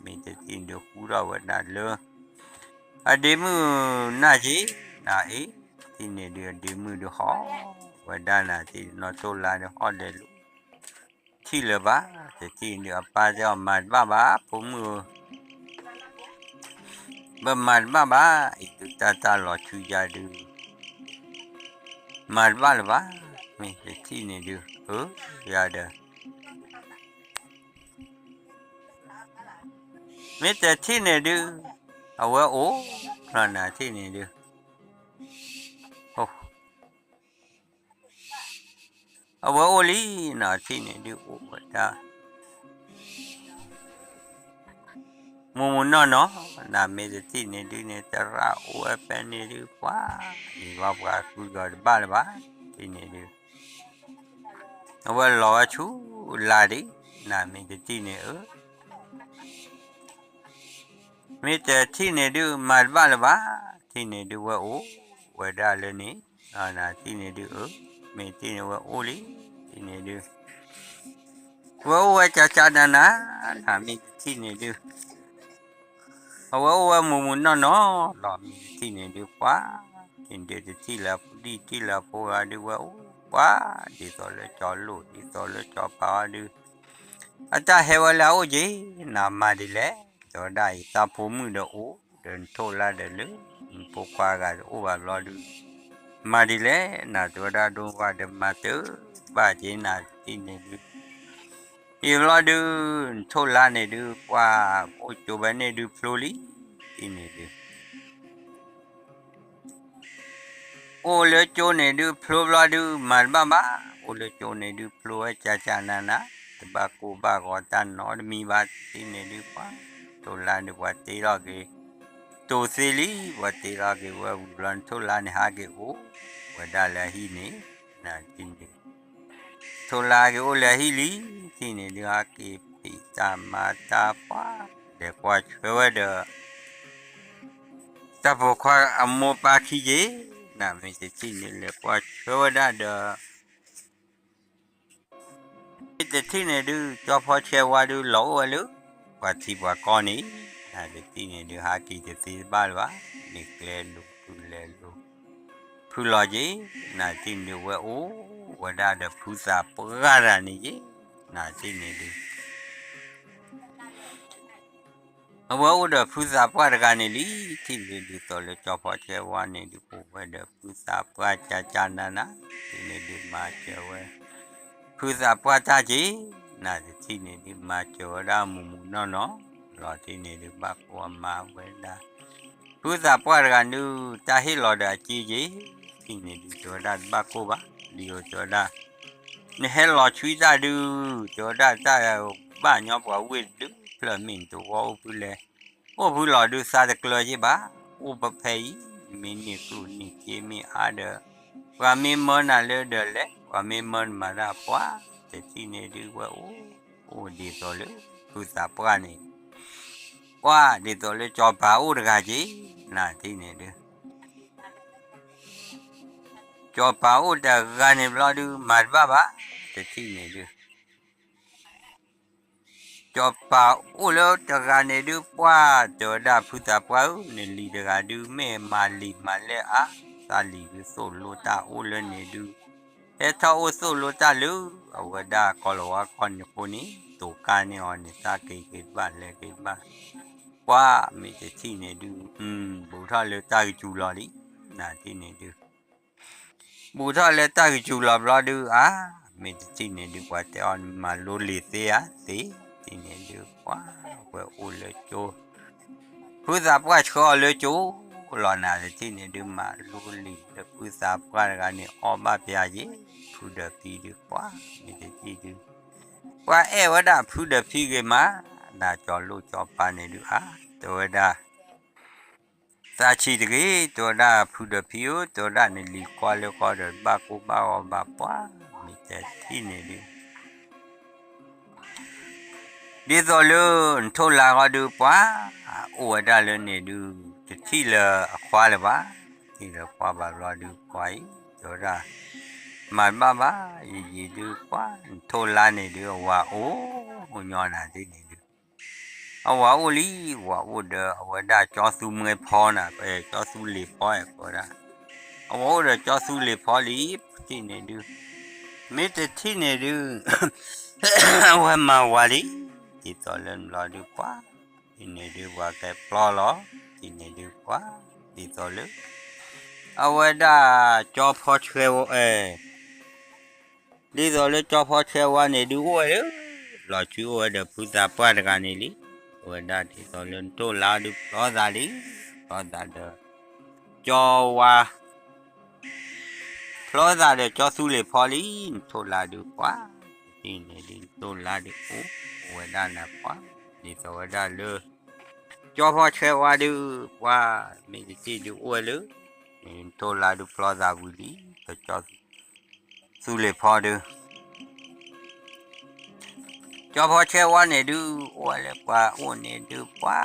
မ့ၢ်တထံၣ်န့ၣ်ဒုးဃူထီၣ်ဝဲဒၣ်လၢ အဒ့မုၣ်နၢ်က့ၤ, နၤအံၤ, ထံၣ်န့ၣ်ဒုးအဒ့မုၣ်ဒုးဟီၣ်ဝဲဒၣ်နၤ ထံၣ်နီၢ်ထိၣ်လါဒုးဟီၣ်ဒဲးလီၤ, ထံၣ်လၢၤဘၣ်, တထံၣ်န့ၣ်ဒုးအပၢ်တဲအီၤ မၤတဘၣ်ဘၣ် ဖိမုၣ်ဧၢ ပမၤတဘၣ်ဘၣ်, အံၤဒုးတၢ်တၢ်လီၤထွံယၤဒုး မၤတဘၣ်လၢၤဘၣ်, မ့ၢ်တထံၣ်န့ၣ်ဒုး အၢ ယၤဒီး မ့ၢ်တထံၣ်န့ၣ်ဒုး အဝဲအိၣ်, နၤထံၣ်န့ၣ်ဒုး အဝဲအိၣ်လံ, နၤထံၣ်န့ၣ်ဒုးအိၣ်ဝဲဒၣ် မုၢ်မုၢ်နီၢ်နီၢ်, နၤမ့ၢ်တထံၣ်န့ၣ်ဒုးန့ၣ် သရၣ်အိၣ်ဝဲဖဲန့ၣ်ဒုး ပှၤ အံၤဘၣ်ပှၤဃုဂီၤတဘၣ်လၢၤဘၣ်, ထံၣ်န့ၣ်ဒုး အဝဲလီၤဝဲဆူလါဒံး, နၤမ့ၢ်တထံၣ်န့ၣ်အၢ မ့ၢ်တထံၣ်န့ၣ်ဒုး မၤတဘၣ်လၢၤဘၣ်, ထံၣ်န့ၣ်ဒုးဝဲအိၣ်ဝဲဒၣ်လၢန့ၣ်, နၤထံၣ်န့ၣ်ဒုးအၢ, မ့ၢ်တထံၣ်န့ၣ်ဝဲအိၣ်လံ, ထံၣ်န့ၣ်ဒုး ဝဲအိၣ်ဝဲကကနနၤ, နၤမ့ၢ်တထံၣ်န့ၣ်ဒုး အဝဲအိၣ်ဝဲမုၢ်မုၢ်နီၢ်နီၢ်လီၤ, မ့ၢ်တထံၣ်န့ၣ်ဒုးပှၤ, ထံၣ်န့ၣ်ဒုးတထံၣ်လၢၤ, ဒ်တထံၣ်လၢၤဖိဂၤဒုးဝဲအိၣ်ပှၤ, ဒ်သိးလၢကၠီလိၣ် ဒ်သိးလၢကၠီပၤအီၤဒုး, အတၢ်ဟဲဝဲလၢအအိၣ်က့ၤ, နၤမၤဒ်လဲၣ်, တဲဝဲဒၣ်အံၤ သးဖိမုၣ်ဒီးအိၣ်ဒီးနထိၣ်လါဒီးလၢ, နဖိခွါဂၤတအိၣ်ဘၣ်ဘျီဒုး, မၤဒ်လဲၣ်, နၤတဲဝဲဒၣ်ဒိၣ်ဝါဒီးမၤတၢ်ဘၣ်က့ၤနၤတထံၣ်န့ၣ်ဒုး အံၤဘျီဒုး နထိၣ်လါန့ၣ်ဒုး ပှၤအိၣ်ကၠိဝဲန့ၣ်ဒုးဖျိလံ, တထံၣ်န့ၣ်ဒုး အိၣ်လၢကၠိန့ၣ်ဒုးဖျိဘျီဒုး မၤတဘၣ်ဘၣ်, အိၣ်လၢကၠိန့ၣ်ဒုးဖျိဝဲကၠၢ်ကၠၢ်နးနး, တဘၣ်ကိၢ်ဘၣ်ဂီၤတၢ်နီတမံၤဘၣ်, တထံၣ်န့ၣ်ဒုး ပှၤထိၣ်လါန့ၣ် ပှၤတ့ထီၣ်က့ၤ တိၤသ့လံ, ပှၤတ့ထီၣ်က့ၤဝဲဝံၤဘျီ နထိၣ်လါန့ၣ်ဟးက့ၤအိၣ်ဝဲဒၣ်လၢအဟံၣ်န့ၣ်, နထံၣ်န့ၣ် ထိၣ်လါက့ၤအိၣ်လၢအဟံၣ်လံ, တထံၣ်န့ၣ်ဒုး ဟးက့ၤဖံးတၢ်မၤတၢ်ပှၤ, လဲၤကွၢ်ဆှၢဝဲဒီး တၢ်ပိာ်ခွါအမိၢ်ပၢ်ခံက့ၤ, နမ့ၢ်တထံၣ်န့ၣ် လဲၤကွၢ်ဆှၢဝဲဒၣ်ဒီး မ့ၢ်တထံၣ်န့ၣ်ဒုး ကၠီဖီဆဲဝါဒုး လီၤအိၣ်ဝဲလၢ ပှၤထံပှၤကီၢ်န့ၣ်, နတထံၣ်န့ၣ်ဒုး ဟးက့ၤတသ့တဘၣ်လၢၤဘၣ်, မ့ၢ်ကျဲလိၤဖုလဲၤလိၤ ဖုလီၤက့ၤ, နတထံၣ်န့ၣ်ဒုး ဝဲအိၣ်ဝဲဒၣ်ဒီးဖုသးပှၢ်တဂၤန့ၣ်က့ၤ, နတထံၣ်န့ၣ်ဒုး အဝဲအိၣ်ဒီးဖုသးပှၢ်တဂၤန့ၣ်လံ, တထံၣ်န့ၣ်ဒုး သိးလၢကၠီဖီဆဲဝါန့ၣ်ဒုး အိၣ်ဝဲဒီးဖုသးပှၢ်ကၠၢ်ကၠၢ်နးနး, တထံၣ်န့ၣ်ဒုး မၤစၢၤဝဲ ဖုသးပှၢ်တၢ်က့ၤ, နတထံၣ်န့ၣ်ဒုး မၤစၢၤဝဲဒၣ်မုၢ်မုၢ်နီၢ်နီၢ်, လီၤတထံၣ်န့ၣ်ဒုး ဘၣ်ကိၢ်မၤဝဲဒၣ် ဖုသးပှၢ်တဂၤဒုး တၢ်ဟ့ၣ်လီၤဒီးအက့က့ၤ, တထံၣ်န့ၣ်ဒုး တဲဝဲဒၣ်တဘၣ်ကိၢ်ဘၣ်, လံဧိၤတဲဝဲဒၣ် နဟဲလီၤဆှံတၢ်ဒုး, တဲဝဲဒၣ်တၢ်ဘၣ်ညီပှၤဝ့ၢ်တဘျုးဖျၢၣ် မ့ၢ်နတဝီအိၣ်ဖုလဲၣ်, အိၣ်ဖုလီၤဒုးသးတကျၢၤက့ၤဘၣ်, အိၣ်ပဖဲအံၤ, မ့ၢ်န့ၢ်ကျိၣ်န့ၢ်စ့မ့ၢ်အါဒီး, ပှၤမ့ၢ်မၢနၤလၢဒီးလဲၤ, ပှၤမ့ၢ်မၢနမၤတၢ်ပှၤ, တထံၣ်န့ၣ်ဒုးဝဲအိၣ်, အိၣ်ဒ်သိးလၢ ဖုသးပှၢ်န့ၣ် ပှၤဒ်သိးလၢကၠီၤပၤအိၣ်တဂၤက့ၤ, နတထံၣ်န့ၣ်ဒုး ကၠီၤပၤအိၣ်တဂၤန့ၣ်ဘျီဒုး မၤတဘၣ်ဘၣ်, တထံၣ်န့ၣ်ဒုး ကၠီၤပၤအိၣ်လၢတဂၤန့ၣ်ဒုး ပှၤတဲဝဲဒၣ်ဖုသးပှၢ်ဧၢ, နလံၤတဂၤဒုး မ့ၢ်မၤလံာ်မၤလဲၢ်အါ, သးလံာ်ဒုးသိၣ်လိတၢ်အိၣ်လၢန့ၣ်ဒုး, ဟဲထီၣ်အိၣ်သိၣ်လိတၢ်လၢ အဝဲဒၣ်ကီၤလၤဝါကီၢ်န့ၣ်အဃိန့ၣ် တိၤကါန့ၢ်အီၤန့ၣ် သးက့ၤက့ၤတဘၣ်လဲၤက့ၤတဘၣ်, ပှၤမ့ၢ်တထံၣ်န့ၣ်ဒုး ဘူးထီၣ်လၢတၢ်ကစူၤလီၤလံ, နတထံၣ်န့ၣ်ဒုး ဘူးထီၣ်လၢတၢ်ကစူၤလီၤဘျီဒုး အါ, မ့ၢ်တထံၣ်န့ၣ်ဒုး ပှၤတဲအီၤမၤလိလံာ်သ့ဧါ, သ့, တထံၣ်န့ၣ်ဒုး ပှၤဝဲအိၣ်လၢကၠိ, ဖုသးပှၢ်ဆှၢအီၤလၢကၠိလီၤ, နတထံၣ်န့ၣ်ဒုး မၤလိလံာ်လၢဖုသးပှၢ်တဂၤန့ၣ် အီၣ်ဘၣ်ပျၢ်ယ့ၣ်, ဖုဒီးဖံဒုး ပှၤမ့ၢ်တထံၣ်ဒုး ပှၤအဲၣ်ဝဲဒၣ်ဖုဒီးဖံဂ့ၤမး, နကၠီၤလိၣ်ကၠီၤပၤန့ၣ်ဒုး အါ, တဲဝဲဒၣ် သးဆံးတဂ့ၤ, တဲဝဲဒၣ်ဖုဒီးဖံဧၢ, တဲဝဲဒၣ်နလံၤကွၢ်လၢဃီဒီး ဘၣ်ကိၢ်ဘၣ်ဂီၤဘၣ်ပှၤ, မ့ၢ်တထံၣ်န့ၣ်ဒုး ဒ်သိးလၢနထိၣ်လါဃီဒုး ပှၤအိၣ်ဝဲဒၣ်လၢန့ၣ်ဒုး တထံၣ်လၢအခွါလၢၤဘၣ်, တထံၣ်လၢခွါဘၣ်ဘျီဒုး ပှၤအံၤ တဲဝဲဒၣ် မၤတဘၣ်ဘၣ်, ယံာ်ယံာ်ဒုး ပှၤနထိၣ်လါန့ၣ်ဒုး အဝၤအိၣ်ညီနၤတထံၣ်န့ၣ်ဒုး အဝၤအိၣ်လံ, ဝၤအိၣ်ဒီးအဝဲဒၣ်ကၠီသူမှဲဖီနၤ, ကၠီသူလ့ၤဖီ ကိးဝဲဒၣ်, အဝၤအိၣ်ဒီးကၠီသူလ့ၤဖီလံ, တထံၣ်န့ၣ်ဒုး, မ့ၢ်တထံၣ်န့ၣ်ဒုး အဝဲမၤဝၤလံ, ဒ်သိးလၢနဘျီဒုးပှၤ, တထံၣ်န့ၣ်ဒုး ပှၤကဲပျီလီၤ, တထံၣ်န့ၣ်ဒုးပှၤ, ဒ်သိးလၢ အဝဲဒၣ်ကၠီဖီဆှဲဝါ ဒ်သိးလၢကၠီဖီဆှဲဝါန့ၣ်ဒုးအိၣ်ဝဲလၢ လီၤစုအိၣ်ဝဲဒီးဖုသးပှၢ်တဂၤန့ၣ်လံ, အဝဲဒၣ်ဒ်သိးလၢနထိၣ်လါဒုးဖျီသးလံ, ဖျီသးဒီး ကၠီဝါ ဖျီသးဒီးကၠီသူလ့ၤဖီလံ, နထိၣ်လါဒုးပှၤ, တထံၣ်န့ၣ်ဒုး နထိၣ်လါဒုးအိၣ်ဝဲဒၣ်နၤပှၤ, ဒ်သိးဝဲဒၣ်လၢ ကၠီဖီဆှဲဝါဒုးပှၤ, မ့ၢ်တထံၣ်ဒုးအိၣ်ဝဲလၢ နထိၣ်လါဒုးဖျီသးဝံၤလံ, ဒီးကၠီသူလ့ၤဖီဒုး ကၠီဖီဆှဲဝါန့ၣ်ဒုး အိၣ်ဝဲလၢပှၤအိၣ်န့ၣ်ဒုးပှၤ,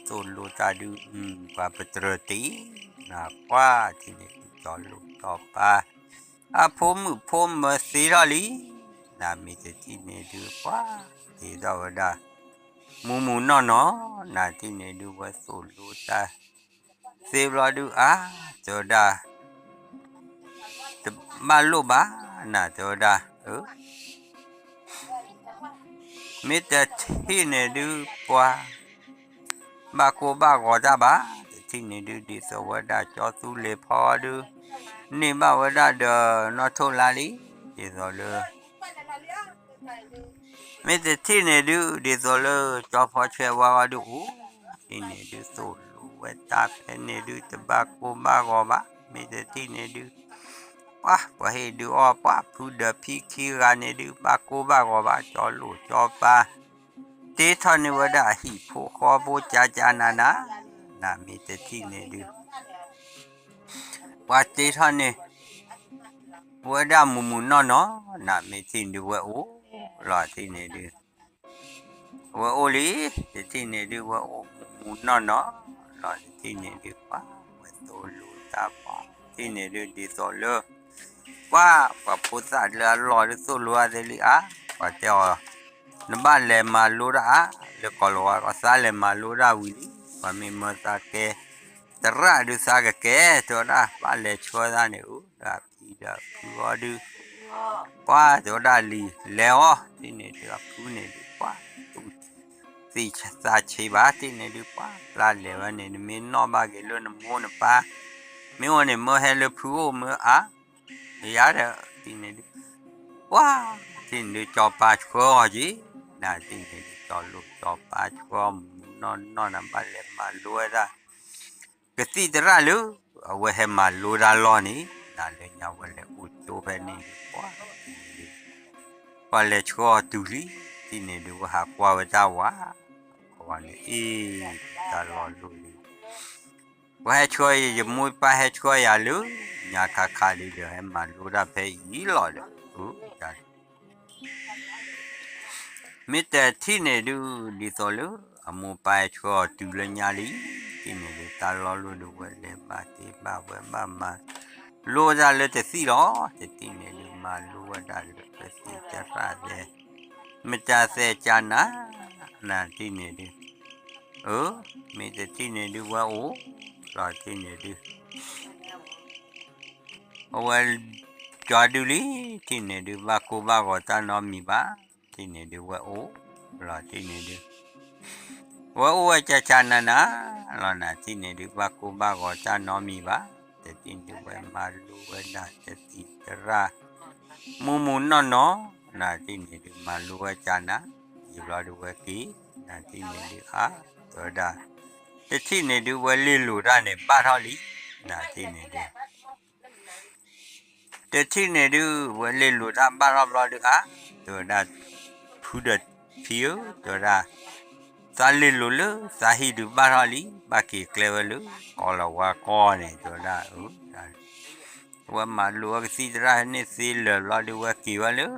သိၣ်လိတၢ်ဒုး ပှၤပတြၢၤတ့ၢ်, နကွၢ်ထံၣ်န့ၣ်ဒုး ကၠီလိာ်ကၠီပၤ, အဖိမုၣ်ဖိမၢၤသ့ထီၣ်လံ, နမ့ၢ်တထံၣ်န့ၣ်ဒုးပှၤ, သ့ထီၣ်ဝဲဒၣ် မုၢ်မုၢ်နီၢ်နီၢ်, နထံၣ်န့ၣ်ဒုးဝဲသိၣ်လိတၢ် သ့ဘျီဒုးအါ, တဲဝဲဒၣ် တဘၣ်လိၣ်ဘၣ်, နတဲဝဲဒၣ် မ့ၢ်တထံၣ်န့ၣ်ဒုးပှၤ, ဘၣ်ကိၢ်ဘၣ်ဂီၤတၢ်ဘၣ်, တထံၣ်န့ၣ်ဒုး ဒ်သိးဝဲဒၣ်ကၠီသူလ့ၤဖီဒုး, န့ၢ်ဘၣ်ဝဲဒၣ်ဒီးနီၢ်ထိၣ်လါလံ, ဒ်သိးလၢ မ့ၢ်တထံၣ်န့ၣ်ဒုး ဒ်သိးလၢကၠီဖီဆဲဝါဂီၢ်ဒုးအိၣ်, ထံၣ်န့ၣ်ဒုးသိၣ်လိဝဲတၢ်ဖဲန့ၣ်ဒုး တဘၣ်ကိၢ်ဘၣ်ဂီၤဘၣ်, မ့ၢ်တထံၣ်န့ၣ်ဒုး ပှၤ ပှၤဟ့ၣ်ဒုးအီၣ်ပှၤ ဖုဒီးဖံခံဂၤန့ၣ်ဒုး ဘၣ်ကိၢ်ဘၣ်ဂီၤဘၣ်, ကၠီလိာ်ကၠီပၤ တ့ထီၣ်န့ၢ်ဝဲဒၣ်အဟံၣ်ဖိဃီဖိကၠးကၠးနးနး, နမ့ၢ်တထံၣ်န့ၣ်ဒုး ပှၤတ့ထီၣ်န့ၢ် ဝဲဒၣ်မုၢ်မုၢ်နီၢ်နီၢ်, နမ့ၢ်ထံၣ်န့ၣ်ဒုးဝဲအိၣ်လီၤ, ထံၣ်န့ၣ်ဒုး ဝဲအိၣ်လံ, တထံၣ်န့ၣ်ဒုးဝဲအိၣ်မုၢ်မုၢ်နီၢ်နီၢ်လီၤ, တထံၣ်န့ၣ်ဒုးပှၤ ဝဲသိၣ်လိတၢ်ပှၤ, ထံၣ်န့ၣ်ဒုး ဒ်သိးလၢ ပှၤ ပှၤဖိသၣ်လၢအလီၢ်ဒုးသိၣ်လိအါသ့လံအါ, ပှၤတဲအီၤ နဘၣ်လဲၤမၤလိတၢ်အါ, လၢကီၢ်လီၤဝါကီၢ်သးလဲၤမၤလိတၢ်ဝံၤလံ, ပှၤမ့ၢ်မၢသးကဲ သရၣ်ဒုးသးကကဲ, တဲဝဲဒၣ် ဘၣ်လဲၤဆှၢသးန့ၣ် အိၣ်ဒီးအဖံဒီးအဖုအီၤဒုး, ပှၤတဲဝဲဒၣ်လံ, လဲၤအီၤ, ထံၣ်န့ၣ်ဒုးအဖုန့ၣ်ဒုး ပှၤ သူၣ်သံသးဆံးဘၣ်, ထံၣ်န့ၣ်ဒုး ပှၤပျၢ်လဲၤဝဲန့ၣ် နမ့ၢ်နီၣ်ဘၣ်က့ၤလၢနမိၢ်နပၢ်, မ့ၢ်အိၣ်န့ၣ် မၢဟဲလၢဖုအိၣ်မၢအါ, ယၤဒီး ထံၣ်န့ၣ်ဒုး ပှၤ ထံၣ်န့ၣ်ဒုး ကၠီပၤဆှၢအီၤက့ၤ, နထံၣ်န့ၣ်ဒုး ကၠီလိာ်ကၠီပၤဆှၢအီၤ မုၢ်မုၢ်နီၢ်နီၢ် နဘၣ်လဲၤမၤလိဝဲဒၣ် ကသံၣ်သရၣ်လၢ အဝဲဟဲမၤလိတၢ်လီၢ်န့ၣ်, နလၢညါဝဲလဲၤအိၣ်ကၠိဖဲန့ၣ်ဒုး ပှၤ ထံၣ်န့ၣ်ဒုး ပှၤလဲၤဆှၢအီၤတုၤလံ, ထံၣ်န့ၣ်ဒုး ဝဲဟးကွၢ်ဝဲတၢ်ဝၤ, ကွၢ်ဝဲန့ၣ် အ့ၣ် တၢ်လီၢ်လိၣ်လံ, ပှၤဟဲဆှၢယမိၢ်ပၢ်ဟဲဆှၢယၤလၢ ညါခါခါလံဒီး ဟဲမၤလိတၢ်ဖဲအံၤလီၤဒီး, အၢ တၢ် မ့ၢ်တထံၣ်န့ၣ်ဒုး ဒ်သိးလၢ အမိၢ်ပၢ်ဟဲဆှၢအီၤတုၤလၢညါလံ, ထံၣ်န့ၣ်ဒုး တၢ်လီၢ်လိၣ်ဒုး ဝဲလဲၤဘၣ်တ့ၢ်ဘၣ်ဝဲဘၣ်မၤလိတၢ်လၢတသံၣ်လီၤ, တထံၣ်န့ၣ်ဒုး မၤလိဝဲဒၣ်လၢကသံၣ်သရၣ်သဲ, မတၤသဲကၠးနၤ, နထံၣ်န့ၣ်ဒုး, အၢ မ့ၢ်တထံၣ်န့ၣ်ဒုး ဝဲအိၣ်လီၤ ထံၣ်န့ၣ်ဒုး အဝဲ ကၠီဒုးလံ, ထံၣ်န့ၣ်ဒုး ဘၣ်ကိၢ်ဘၣ်ဂီၤတၢ်နီတမံၤဘၣ်, ထံၣ်န့ၣ်ဒုး ဝဲအိၣ်လီၤ ထံၣ်န့ၣ်ဒုး ဝဲအိၣ်ဝဲကၠးကၠးနးနးလီၤ, နထံၣ်န့ၣ်ဒုး ဘၣ်ကိၢ်ဘၣ်ဂီၤတၢ်နီတမံၤဘၣ်, တထံၣ်န့ၣ်ဒုး ဝဲမၤလိဝဲဒၣ်တသံၣ်သရၣ် မုၢ်မုၢ်နီၢ်နီၢ်, နထံၣ်န့ၣ်ဒုး မၤလိဝဲကၠးနး, ယံာ်ဘျီဒုးဝဲက့ၤ, နထံၣ်န့ၣ်ဒုး အါ တဲဝဲဒၣ်, တထံၣ်န့ၣ်ဒုး ဝဲလ့လိာ်တၢ်န့ၣ် ဘၣ်ထီၣ်လံ, နထံၣ်န့ၣ်ဒုး တထံၣ်န့ၣ်ဒုး ဝဲလ့လိာ်တၢ်ဘၣ်ထီၣ်ဘျီဒုး အါ တဲဝဲဒၣ်, ဖုဒီးဖံဧၢ, တဲဝဲဒၣ်, သးလ့လိာ်လၢသးဟံၣ်ဒုးဘၣ်ထီၣ်လံ, ဘၣ်က့ၤကျဲဝဲလၢ ကီၢ်လီၤဝါကီၢ်န့ၣ် တဲဝဲဒၣ်, အၢ ဝဲမၤလိဝဲကသံၣ်သရၣ်န့ၣ်သ့လၢာ်ဘျီဒုး ဝဲက့ၤဝဲလၢ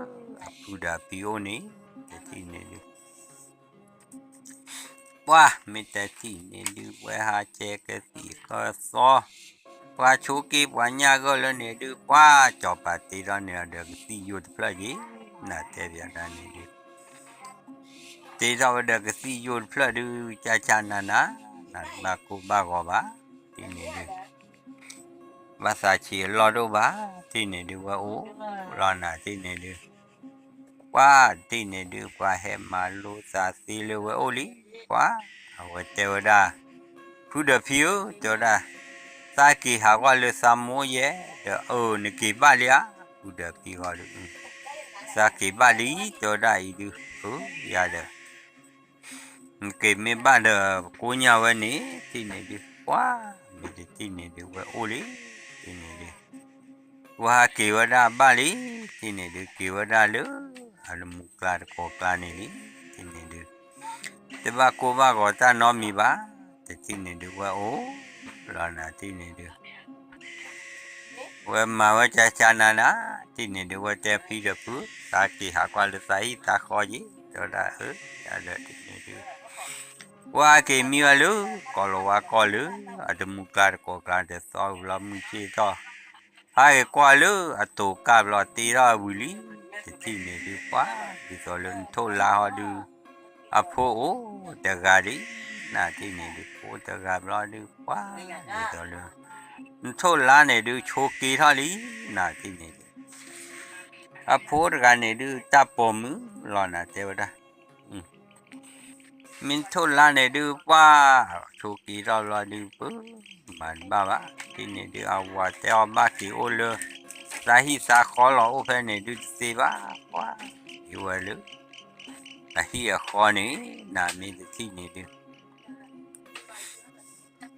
အဖုဒီးအဖံအိၣ်န့ၣ်, တထံၣ်န့ၣ်ဒုး ပှၤ မ့ၢ်တထံၣ်န့ၣ်ဒုး ဝဲဟးကဲကသံၣ်ကသီ, ပှၤဆိးက့ပှၤညၣ်ဂၢၢ်လၢန့ၣ်ဒုး ပှၤကၠီၤပၤတ့ထီၣ်န့ၢ်အီၤဒီးကသံၣ်ယိာ်တဖျၢၣ်က့ၤ, နတဲပၠးတၢ်န့ၣ်ဒုး တ့ထီၣ်ဝဲဒီးကသံၣ်ယိာ်တဖျၢၣ်ဒုး ကၠးကၠးနးနး, နတဘၣ်ကိၢ်ဘၣ်ဂီၤဘၣ်, ထံၣ်န့ၣ်ဒုး ဘၣ်သးဆံးအလီၢ်တအိၣ်ဘၣ်, ထံၣ်န့ၣ်ဒုး ဝဲအိၣ်လီၤ နထံၣ်န့ၣ်ဒုး ပှၤထံၣ်န့ၣ်ဒုး ပှၤဟဲမၤလိသးသ့လၢဝဲအိၣ်လံ, ပှၤ အဝဲတဲဝဲဒၣ်, ဖုဒီးဖံဧၢ, တဲဝဲဒၣ်, သးက့ၤဟးကွၢ်လၢသးမိၢ်ယဲ, ဒီးအၢ နက့ၤဘၣ်လံဧါ, ဖုဒီးဖံဂီၢ်ဒုး, သးက့ၤဘၣ်လံ, တဲဝဲဒၣ်အံၤဒုး, အၢ ယၤဒီး နက့ၤမ့ၢ်ဘၣ်ဒီးကိညၢ်ဝဲန့ၣ်, ထံၣ်န့ၣ်ဒုး ပှၤ မ့ၢ်တထံၣ်န့ၣ်ဒုး ဝဲအိၣ်လံ, ထံၣ်န့ၣ်ဒုး ပှၤဟးက့ၤဝဲဒၣ်ဘၣ်လံ, ထံၣ်န့ၣ်ဒုး က့ၤဝဲဒၣ်လၢ အတမူကျါတကိးကျါန့ၣ်လံ, ထံၣ်န့ၣ်ဒုး တဘၣ်ကိၢ်ဘၣ်ဂီၤတၢ်နီတမံၤဘၣ်, တထံၣ်န့ၣ်ဒုး ဝဲအိၣ်လီၤ နထံၣ်န့ၣ်ဒုး ဝဲမၤဝဲကၠးကၠးနးနး, ထံၣ်န့ၣ်ဒုး ဝဲတဲဖံဒီးဖု, သးက့ၤဟးကွၢ်လၢသးဟံၣ်သးဃီက့ၤ, တဲဝဲဒၣ်အၢ, ယၤဒီးထံၣ်န့ၣ်ဒုး ပှၤက့ၤမံဝဲလၢ ကီၢ်လီၤဝါကီၢ်လၢ အတမူကျါတကိးကျါတသီဘျီ မုၢ်ဆ့ၣ်ထီၣ် ဟးက့ၤကွၢ်လၢအတိာ်ကၢ်ဘျီတ့ထီၣ်ဝံၤလံ, တထံၣ်န့ၣ်ဒုး ပှၤ ဒ်သိးလၢနထိၣ်လါဟီဒုး အဖိအိၣ်တဂၤလံ, နထံၣ်န့ၣ်ဒုး ဖိတဂၤဘျီဒုး ပှၤ ဒ်သိးလၢ နထိၣ်လါန့ၣ်ဒုး ဆိးက့ထီၣ်လံ, နထံၣ်န့ၣ်ဒုး အဖိတဂၤန့ၣ်ဒုး တၢ်ပိာ်မုၣ်လီၤ နတဲဝဲဒၣ် မ့ၢ်ထိၣ်လါန့ၣ်ဒုး ပှၤ ဆိးက့ထီၣ်ဘျီဒုး ပမၤတဘၣ်ဘၣ်, ထံၣ်န့ၣ်ဒုး အဝၤတဲအီၤဘၣ်က့ၤအိၣ်လၢ သးဟံၣ်သးဃီလီၤ အိၣ်ဖဲန့ၣ်ဒုးတသ့ဘၣ်, ပှၤ က့ၤဝဲလၢ အဟံၣ်အဃီန့ၣ်, နမ့ၢ်တထံၣ်န့ၣ်ဒုး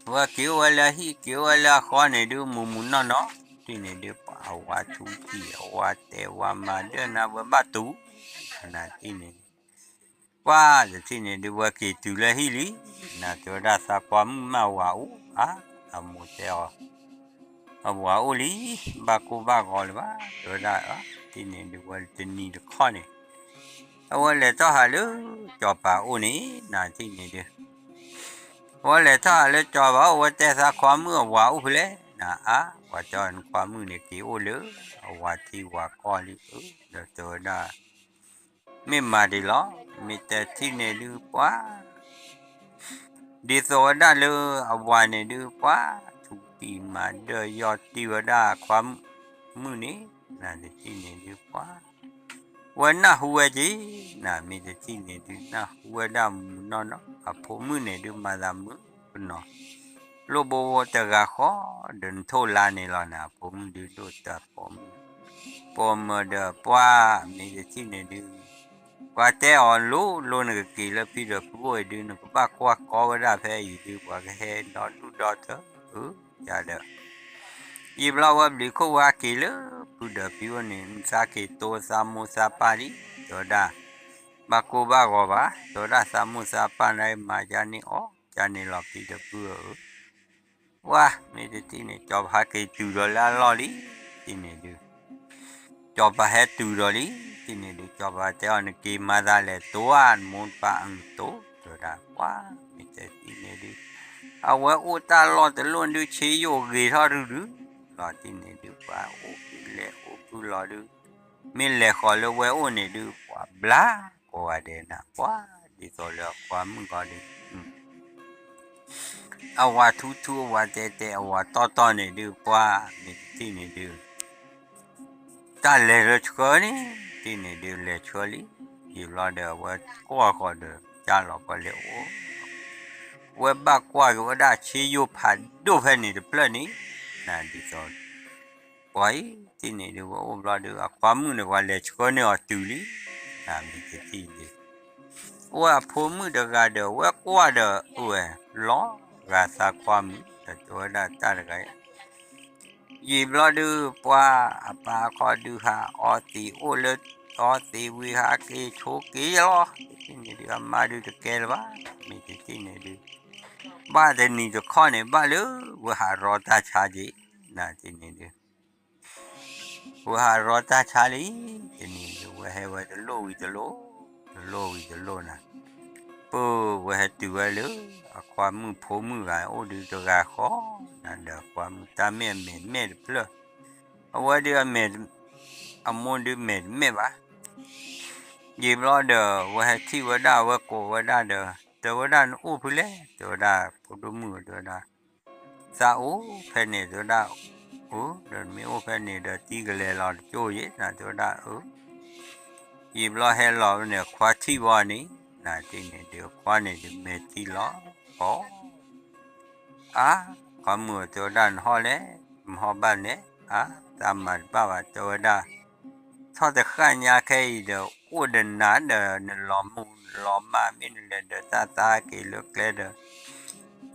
ဝဲက့ၤအိၣ်ဝဲလၢအဟံၣ် က့ၤအိၣ်ဝဲလၢအဃီန့ၣ်ဒုး မုၢ်မုၢ်နီၢ်နီၢ်, တထံၣ်န့ၣ်ဒုး အဝၤထူထံၣ် အဝၤတဲာ်ဝၤမၤဒၢနၤ ဝဲဘၣ်တူၢ်, နတထံၣ်န့ၣ်ဒုး ပှၤတထံၣ်န့ၣ်ဒုး ဝဲက့ၤတုၤလၢဟံၣ်လံ, နတဲဝဲဒၣ်သးခွါမုၣ်မ့ၢ်အဝၤအိၣ်ဧါ, အမိၢ်တဲအီၤ အဝၤအိၣ်လံ, ဘၣ်ကိၢ်ဘၣ်ဂီၤလၢၤဘၣ်, တဲဝဲဒၣ်, တထံၣ်န့ၣ်ဒုး ဝဲတနံၤတခီန့ၣ် အဝဲလဲၤထီၣ်ဟးလၢ စီၤပၤအိၣ်န့ၣ်, နတထံၣ်န့ၣ်ဒုး အဝဲလဲၤထီၣ်ဟးလၢစီၤပၤအိၣ် ဝဲတဲသးခွါမုၣ်အဝၤအိၣ်ဖဲလဲၣ်, နအါ, ပှၤတဲအီၤနခွါမုၣ်န့ၣ် က့ၤအိၣ်လၢ အဝၤထံဝၤကီၢ်လံ, ဒီးတဲဝဲဒၣ် မ့ၢ်မၤဒ်လီၤ, မ့ၢ်တထံၣ်န့ၣ်ဒုးပှၤ ဒ်သိးဝဲဒၣ်လၢအဝၤန့ၣ်ဒုးပှၤ ထူတံၢ်မၤဒၢၢ်ယီၢ်တံၢ်ဝဲဒၣ်အခွါမုၣ်န့ၣ်, နတထံၣ်န့ၣ်ဒုးပှၤ ဝဲနၢ်ဟူဝဲက့ၤ, နမ့ၢ်တထံၣ်န့ၣ်ဒုး နၢ်ဟူဝဲဒၣ်မုၢ်နီၢ်နီၢ်, အဖိမုၣ်န့ၣ်ဒုးမၤသးမုာ်ကနီၤ, လိၣ်ဘိဝဲတဂၤဃီ ဒီးနထိၣ်လါန့ၣ်လီၤ, နဖိမုၣ်ဒုးဒိၣ်တၢ်ပိာ်မုၣ်, ပိာ်မုၣ်ဒီးပှၤ မ့ၢ်တထံၣ်န့ၣ်ဒုး ပှၤတဲအီၤလိၤလိၤ နကက့ၤလၢဖံဒီးဖုအိၣ်အံၤဒုး နကဘၣ်ကွၢ်ကီဝဲဒၣ်ဖဲအံၤဒုး ပှၤကဟဲဒီဒူၣ်ဒီထၢ အၢ ယၤဒီး ယံာ်ဘျီဝဲဘျုးခိၣ်ဝဲက့ၤလၢဖုဒီးဖံအိၣ်န့ၣ် နသးက့ၤတိသးမိၢ်သးပၢ်လံ, တဲဝဲဒၣ်, ဘၣ်ကိၢ်ဘၣ်ဂီၤဘၣ်, တဲဝဲဒၣ်သးမိၢ်သးပၢ်န့ၣ်မၤကန့ၢ်အီၣ်ကန့ၢ်လီၤဖံဒီးဖုဧၢ, ပှၤ မ့ၢ်တထံၣ်န့ၣ် စီၤပၤဟဲက့ၤတုၤဒီးလၢအလီၢ်လံ, တထံၣ်န့ၣ်ဒုး စီၤပၤဟဲတုၤဒီးလံ, တထံၣ်န့ၣ်ဒုး စီၤပၤတဲအီၤ နက့ၤမၤသးလဲၤတိဧါ, နမိၢ်နပၢ်အၢၣ်တိ တဲဝဲဒၣ်, ပှၤ မ့ၢ်တထံၣ်န့ၣ်ဒုး အဝဲအိၣ်တၢ်လီၢ်တလီၢ်ဒုး ဆ့ယိၣ်ဂ့ၤထီၣ်ဒုဒု လီၤတထံၣ်န့ၣ်ဒုး ပှၤအိၣ်ဖုလဲၤအိၣ်ဖုလီၤဒုး မ့ၢ်လဲၤဃီၤလၢဝဲအိၣ်န့ၣ်ဒုး ပှၤဘျါကိးဂၤဒဲးနၤ, ပှၤ ဒ်သိးလၢအခွါမုၣ်ဂီၤဒုး အဝၤထူထူ အဝၤတဲာ်တဲာ် အဝၤတီတီန့ၣ်ဒုး ပှၤ မ့ၢ်တထံၣ်န့ၣ်ဒုး တၢ်လဲၤလၢဆှၢန့ၣ် တထံၣ်န့ၣ်ဒုး လဲၤဆှၢလံ, ယံာ်ဘျီဒီး အဝဲကွၢ်ဃီၤဒီး ကၢ်လီၤပှၤလဲၤအိၣ်, ဝဲဘၣ်ကွၢ်က့ၤဝဲဒၣ်ဆ့ယိၣ်ဖးဒိၣ်ဖဲန့ၣ်တဖျၢၣ်န့ၣ်, နဒ်သိး ပှၤအံၤ တထံၣ်န့ၣ်ဒုး ဝဲအိၣ်ဘျီဒုး အခွါမုၣ်န့ၣ် ပှၤလဲၤဆှၢန့ၢ်အီၤတုၤလံ, နမ့ၢ်တထံၣ်ဒုး အိၣ်ဝဲအဖိမုၣ်တဂၤဒီး ဝဲကွၢ်ဒီး အိၣ်ဝဲ လီၤဂာ်သးခွါမုၣ် ဒီးတဲဝဲဒၣ်တၢ်တဂၤအံၤ, ယံာ်ဘျီဒုး ပှၤအပၢ်အခီဒုးဟးအီသံးအိၣ်လၢ အီသံးဝံၤဟးက့ၤဆိက့ၤလီၤ, တထံၣ်န့ၣ်ဒုး အမါဒုးတကဲလၢၤဘၣ်, မ့ၢ်တထံၣ်န့ၣ်ဒုး ဘၣ်တနံၤတခီန့ၣ် ဘၣ်လၢ ဝဲဟးရီတၢ်ဆါက့ၤ, နတထံၣ်န့ၣ်ဒုး ဝဲဟးရီတၢ်ဆါလံ, တနံၤဒုး ဝဲဟဲဝဲတလိၣ်ဝံၤတလိၣ်, တလိၣ်ဝံၤတလိၣ်နၤ, ပၢဝဲဟဲတုၤဝဲလၢ အခွါမုၣ်ဖိမုၣ်ဂၤအိၣ်ဒုးတဂၤဃီ, နဒီးအခွါမုၣ်တၢ်မ့ၢ်အမဲာ်မဲာ်တဖျၢၣ်, အဝဲဒုးအမဲာ် အမိၢ်ဒုးမဲာ်တမဲာ်ဘၣ်, ယံာ်ဘျီဒီး ဝဲဟဲထံၣ်ဝဲဒၣ် ဝဲကိးဝဲဒၣ်ဒီး တဲဝဲဒၣ်နအိၣ်ဖဲလဲၣ်, တဲဝဲဒၣ် ဖိဒိၣ်မုၣ်တဲဝဲဒၣ် သးအိၣ်ဖဲန့ၣ် တဲဝဲဒၣ်, အၢ ဒီးမ့ၢ်အိၣ်ဖဲန့ၣ်ဒီး တံၤကလဲၤလီၤတကၠိယ့ၣ် နတဲဝဲဒၣ် အၢ ယံာ်ဘျီဟဲလီၤန့ၣ် ခွါထံၣ်ဝဲန့ၣ်, နတထံၣ်န့ၣ်ဒုး ခွါန့ၣ်ဒုးမဲာ်ထံလီၤ, အီ အါ ခွါမုၣ်တဲဝဲဒၣ် နဟီၣ်လဲၣ်, မဟီၣ်ဘၣ်နဲၣ်, အါ သးမၤတဘၣ်ဘၣ် တဲဝဲဒၣ် ထီၣ်တဃၣ်ညါခဲအံၤဒီး အိၣ်ဒီးနၤဒီး နလီၤမူနလီၤမၢ် မ့ၢ်နလဲၤဒီးတၢ်သးက့ၤလၢကျဲဒီး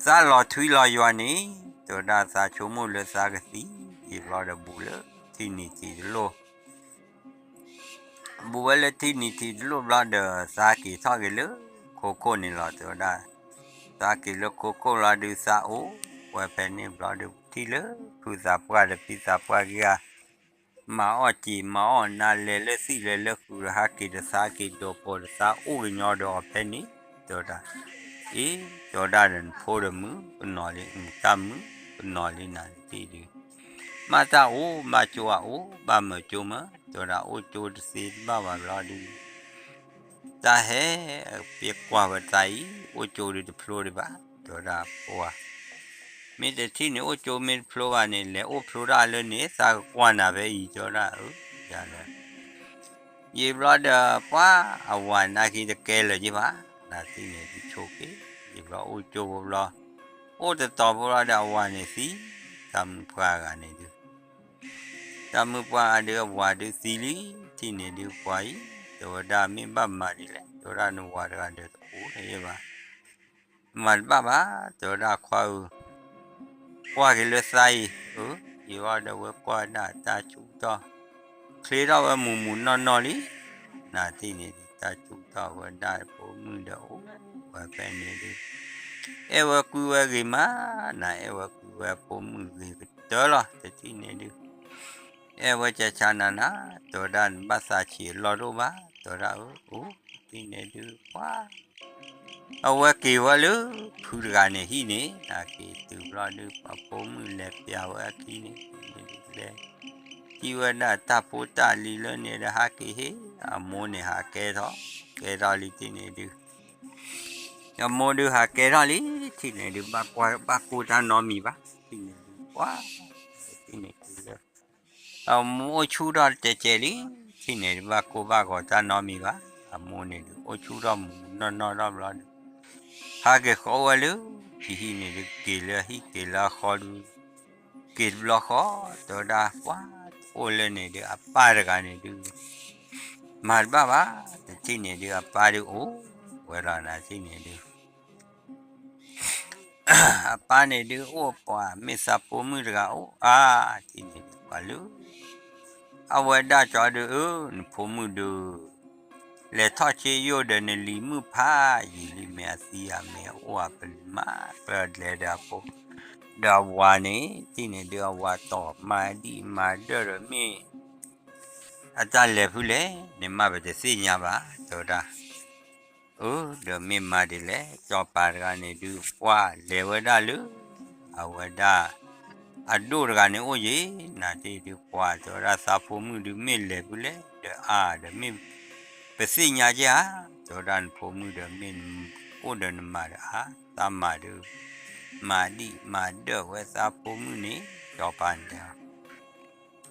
သးလီၤထွံလီၤယွၤန့ၣ်, တဲဝဲဒၣ်သးဆိကမိၣ်လၢသးကသံ, ယံာ်ဘျီဒီးဘူးလၢထံနံၤထံးတလိၣ် ဘူးဝဲလၢထံနံၤထံးတလိၣ်ဘျီဒီး သးက့ၤထီၣ်က့ၤလၢခိခိၣ်န့ၣ်လီၤ တဲဝဲဒၣ်, သးက့ၤလၢခိခိၣ်လီၤဒုးသးအိၣ်ဝဲဖဲန့ၣ်ဘျီဒီး ထံၣ်လၢဖုသးပှၢ်ဒီးဖံသးပှၢ်ဂ့ၤဂၤ မၤအီၣ်စံာ်မၤအီၣ်နါ လဲၤလၢသံၣ်လဲၤလၢဃုာ်ဒီး ဟးက့ၤဒီးသးက့ၤဒီးပိာ်ဒီးသးအိၣ်ကညီဒီးအီၤဖဲန့ၣ်, တဲဝဲဒၣ်, အ့ တဲဝဲဒၣ်ဒီးနဖိဒီးမုၣ် ပနီၢ်လံ မုၣ်တၢ်မုၣ် ပနီၢ်လံနၤတထံၣ်ဒုး မ့ၢ်တၢ်အိၣ်ဘၣ်ကၠိအအိၣ် ဘၣ်မၢကၠိမၢ, တဲဝဲဒၣ် အိၣ်ကၠိတသ့တဘၣ်ဘၣ်ဘျီဒုး တၢ်ဟဲ ပကွၢ်ဝဲသးအံၤ အိၣ်ကၠိဒုးတဖျိဒံးဘၣ်, တဲဝဲဒၣ်ပှၤ, မ့ၢ်တထံၣ်န့ၣ် အိၣ်ကၠိမ့ၢ်တဖျိဘၣ်န့ၣ် လဲၤအိၣ်ဖျိတၢ်လၢန့ၣ် သးကကွၢ်နၤဖဲအံၤ တဲဝဲဒၣ် အၢ ယၤဒီး ယံာ်ဘျီဒီး ပှၤအဝၤနာ်က့တကဲလၢၤက့ဘၣ်, နတထံၣ်န့ၣ်ဒုးဆိက့ၤ, ယံာ်ဘျီအိၣ်ကၠိဖိဘျီ, အိၣ်တတီၤဖိဘျီဒီးအဝၤန့ၣ်သံ, တၢ်မုၣ်ပှၢ်ဂၤန့ၣ်ဒုး တၢ်မုၣ်ပှၢ်အဒုးအဝၤဒုးသံလံ, တထံၣ်န့ၣ်ဒုးပှၤအံၤ တဲဝဲဒၣ်မ့ၢ်ဘၣ်မၤဒ်လဲၣ်, တဲဝဲဒၣ်နဝၤတဂၤဒီးတအိၣ်လၢၤဘၣ်, မၤတဘၣ်ဘၣ် တဲဝဲဒၣ်ခွါဧၢ, ကွၢ်က့ၤလၢသးအံၤ, အၢ ယဝဲဒီးဝဲကွၢ်ဒၣ်တၢ်ဆူၣ်ထီၣ်, ချ့ထီၣ်ဝဲမူးမူးနီၢ်နီၢ်လံ, နၤတထံၣ်န့ၣ်ဒုး တၢ်ဆူၣ်ထီၣ်ဝဲဒၣ်ဖိမုၣ်ဒီးအိၣ်ဝဲဖဲန့ၣ်ဒုး, အဲၣ်ဝဲကွံဝဲဂ့ၤမး, နၤအဲၣ်ဝဲကွံဝဲဖိမုၣ်ဂ့ၤကတၢၢ်လီၤ တထံၣ်န့ၣ်ဒုး အဲၣ်ဝဲကဆါနၤနၤ, တဲဝဲဒၣ်နဘၣ်သးဆံးအလီၢ်တအိၣ်ဘၣ်, တဲဝဲဒၣ်အၢ အိၣ်တထံၣ်န့ၣ်ဒုး ပှၤ အဝဲက့ၤဝဲလၢ ဖုတဂၤန့ၣ်ဟံၣ်န့ၣ် နၤက့ၤတုၤဘျီဒုး ပှၤဖိမုၣ်လဲၤပျးဝဲအခံန့ၣ် လဲၤ စံးဝဲဒၣ်တၢ်ဖိတၢ်လံၤလၢန့ၣ်ဒီး ဟးက့ၤဟ့ၣ် အမိၢ်န့ၣ်ဟးကဲထီၣ်, ကဲထီၣ်လံတထံၣ်န့ၣ်ဒုး အမိၢ်ဒုးဟးကဲထီၣ်လံ တထံၣ်န့ၣ်ဒုး ဘၣ်ကိၢ်တၢ်နီတမံၤဘၣ်, တထံၣ်န့ၣ်ဒုး ပှၤ တထံၣ်န့ၣ်ဒုးလၢ အမိၢ်အိၣ်ဆူၣ်ထီၣ်တဲကဲလံ, တထံၣ်န့ၣ်ဒုး ဘၣ်ကိၢ်ဘၣ်ဂီၤတၢ်နီတမံၤဘၣ်, အမိၢ်န့ၣ်ဒုး အိၣ်ဆူၣ်ထီၣ်မူးမူးနီၢ်နီၢ်ထီၣ်ဘျီဒုး ဟးက့ၤဃီဝဲလၢ ဖံဟံၣ်န့ၣ်ဒုး က့ၤလၢဟံၣ်က့ၤလၢအဃီဒုး က့ၤတဘျီဃီ တဲဝဲဒၣ် ပှၤတအိၣ်လၢန့ၣ်ဒုး အပၢ်တဂၤန့ၣ်ဒုး မၤတဘၣ်ဘၣ်, တထံၣ်န့ၣ်ဒုး အပၢ်ဒုးအိၣ်ဝဲလီၤ နၤတထံၣ်န့ၣ်ဒုး အပၢ်န့ၣ်ဒုးအိၣ်ပှၤ မ့ၢ်သးဖိမုၣ်တဂၤအိၣ်အါ, တထံၣ်န့ၣ်ဒုး ပှၤလၢ အဝဲဒၣ်ကၠီဒုး အၢ နဖိမုၣ်ဒုး လဲၤထီၣ်ဆ့ယိၣ်ဒီးနလံၤမုၣ်ဖးယံာ်လံ မ့ၢ်အသံအမ့ၢ်အအိၣ်အပလံၤမး ပလဲၤဒီးအဖိ ဒီးအဝၤန့ၣ် တထံၣ်န့ၣ်ဒုး အဝၤတီၢ်မၤဒံၣ်မၤဒၢၣ်ဒီးမ့ၢ် အတၢ်လဲၤဖုလဲၣ်န့ၣ် မ့ၢ်ပတသ့ၣ်ညါဘၣ် တဲဝဲဒၣ် အၢ ဒီးမ့ၢ်မၤဒ်လဲၣ် ကၠီၤပၤတဂၤန့ၣ်ဒုး ပှၤလဲၤဝဲဒၣ်လၢ အဝဲဒၣ် အဒိၣ်တဂၤန့ၣ်အိၣ်ယံၤ နၤတထံၣ်ဒုး ပှၤတဲဝဲဒၣ်သးဖိမုၣ်ဒုး မ့ၢ်လဲၤဖုလဲၣ် ဒီးအါဒီးမ့ၢ် ပသ့ၣ်ညါက့ဧါ တဲဝဲဒၣ်နဖိမုၣ်ဒီးမ့ၢ်အိၣ်ဒီးနမၤဒီးအါ သးမၤဒုး မၤဒံၣ်မၤဒၢၣ်ဝဲသးဖိမုၣ်န့ၣ် ကၠီၤပၤန့ၣ်တဲ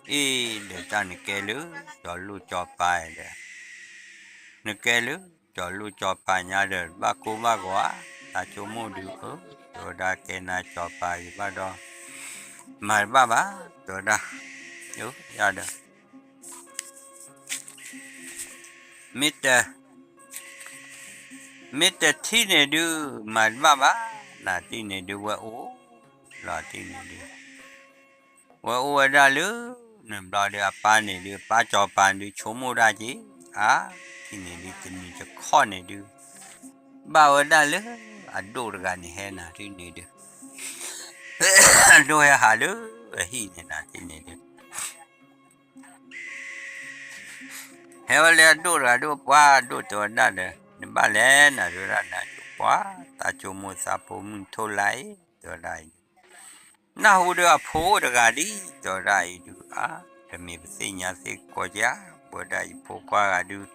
အ့ၣ် ဒီးတၢ်နကဲလၢ ကၠီၤလိၣ်ကၠီၤပၤဒီး နကဲလၢ ကၠီၤလိၣ်ကၠီၤပၤညါဒီး ဘၣ်ကိၢ်ဘၣ်ဂီၤဧါ သးဆိကမိၣ်ဒုး အၢ တဲဝဲဒၣ်ကဲနၤကၠီၤပၤဂ့ၤဘၣ်ဒီး မၤတဘၣ်ဘၣ် တဲဝဲဒၣ် ယၤဒီး မ့ၢ်တ မ့ၢ်တထံၣ်န့ၣ်ဒုး မၤတဘၣ်ဘၣ် နၤတထံၣ်န့ၣ်ဒုး ဝဲအိၣ်လီၤတထံၣ်န့ၣ်ဒုး ဝဲအိၣ်ဝဲဒၣ်လၢ နဘျီဒီးအပၢ်န့ၣ်ဒုး အပၢ်ကၠီၤပၤဒုး ဆိကမိၣ်ဒၣ်က့ၤ အါ တထံၣ်န့ၣ်ဒုး တနံၤတခီန့ၣ်ဒုး ဘၣ်ဝဲဒၣ်လၢ အဒိၣ်တဂၤန့ၣ်ဟဲနၤတထံၣ်န့ၣ်ဒုး အဒိၣ်ဟဲဟးလၢ အဟံၣ်န့ၣ်နၤတထံၣ်န့ၣ်ဒုး ဟဲဝဲလၢအဒိၣ်တဂၤဒုး ပှၤဒိၣ်တဲဝဲဒၣ်ဒီး နဘၣ်လဲၤနၤတဲဝဲဒၣ်နၤ ပှၤ သးဆိကမိၣ်သးဖိမုၣ်ထိၣ်လါအံၤ တဲဝဲဒၣ်အံၤဒုး နၢ်ဟူဒီးအဖိတဂၤဒ် တဲဝဲဒၣ်အံၤဒုး အါ တမ့ၢ်ပသ့ၣ်ညါသ့ၣ်ကီးကဧါ ပဝဲဒၣ်ယဖိခွါဂၤဒုး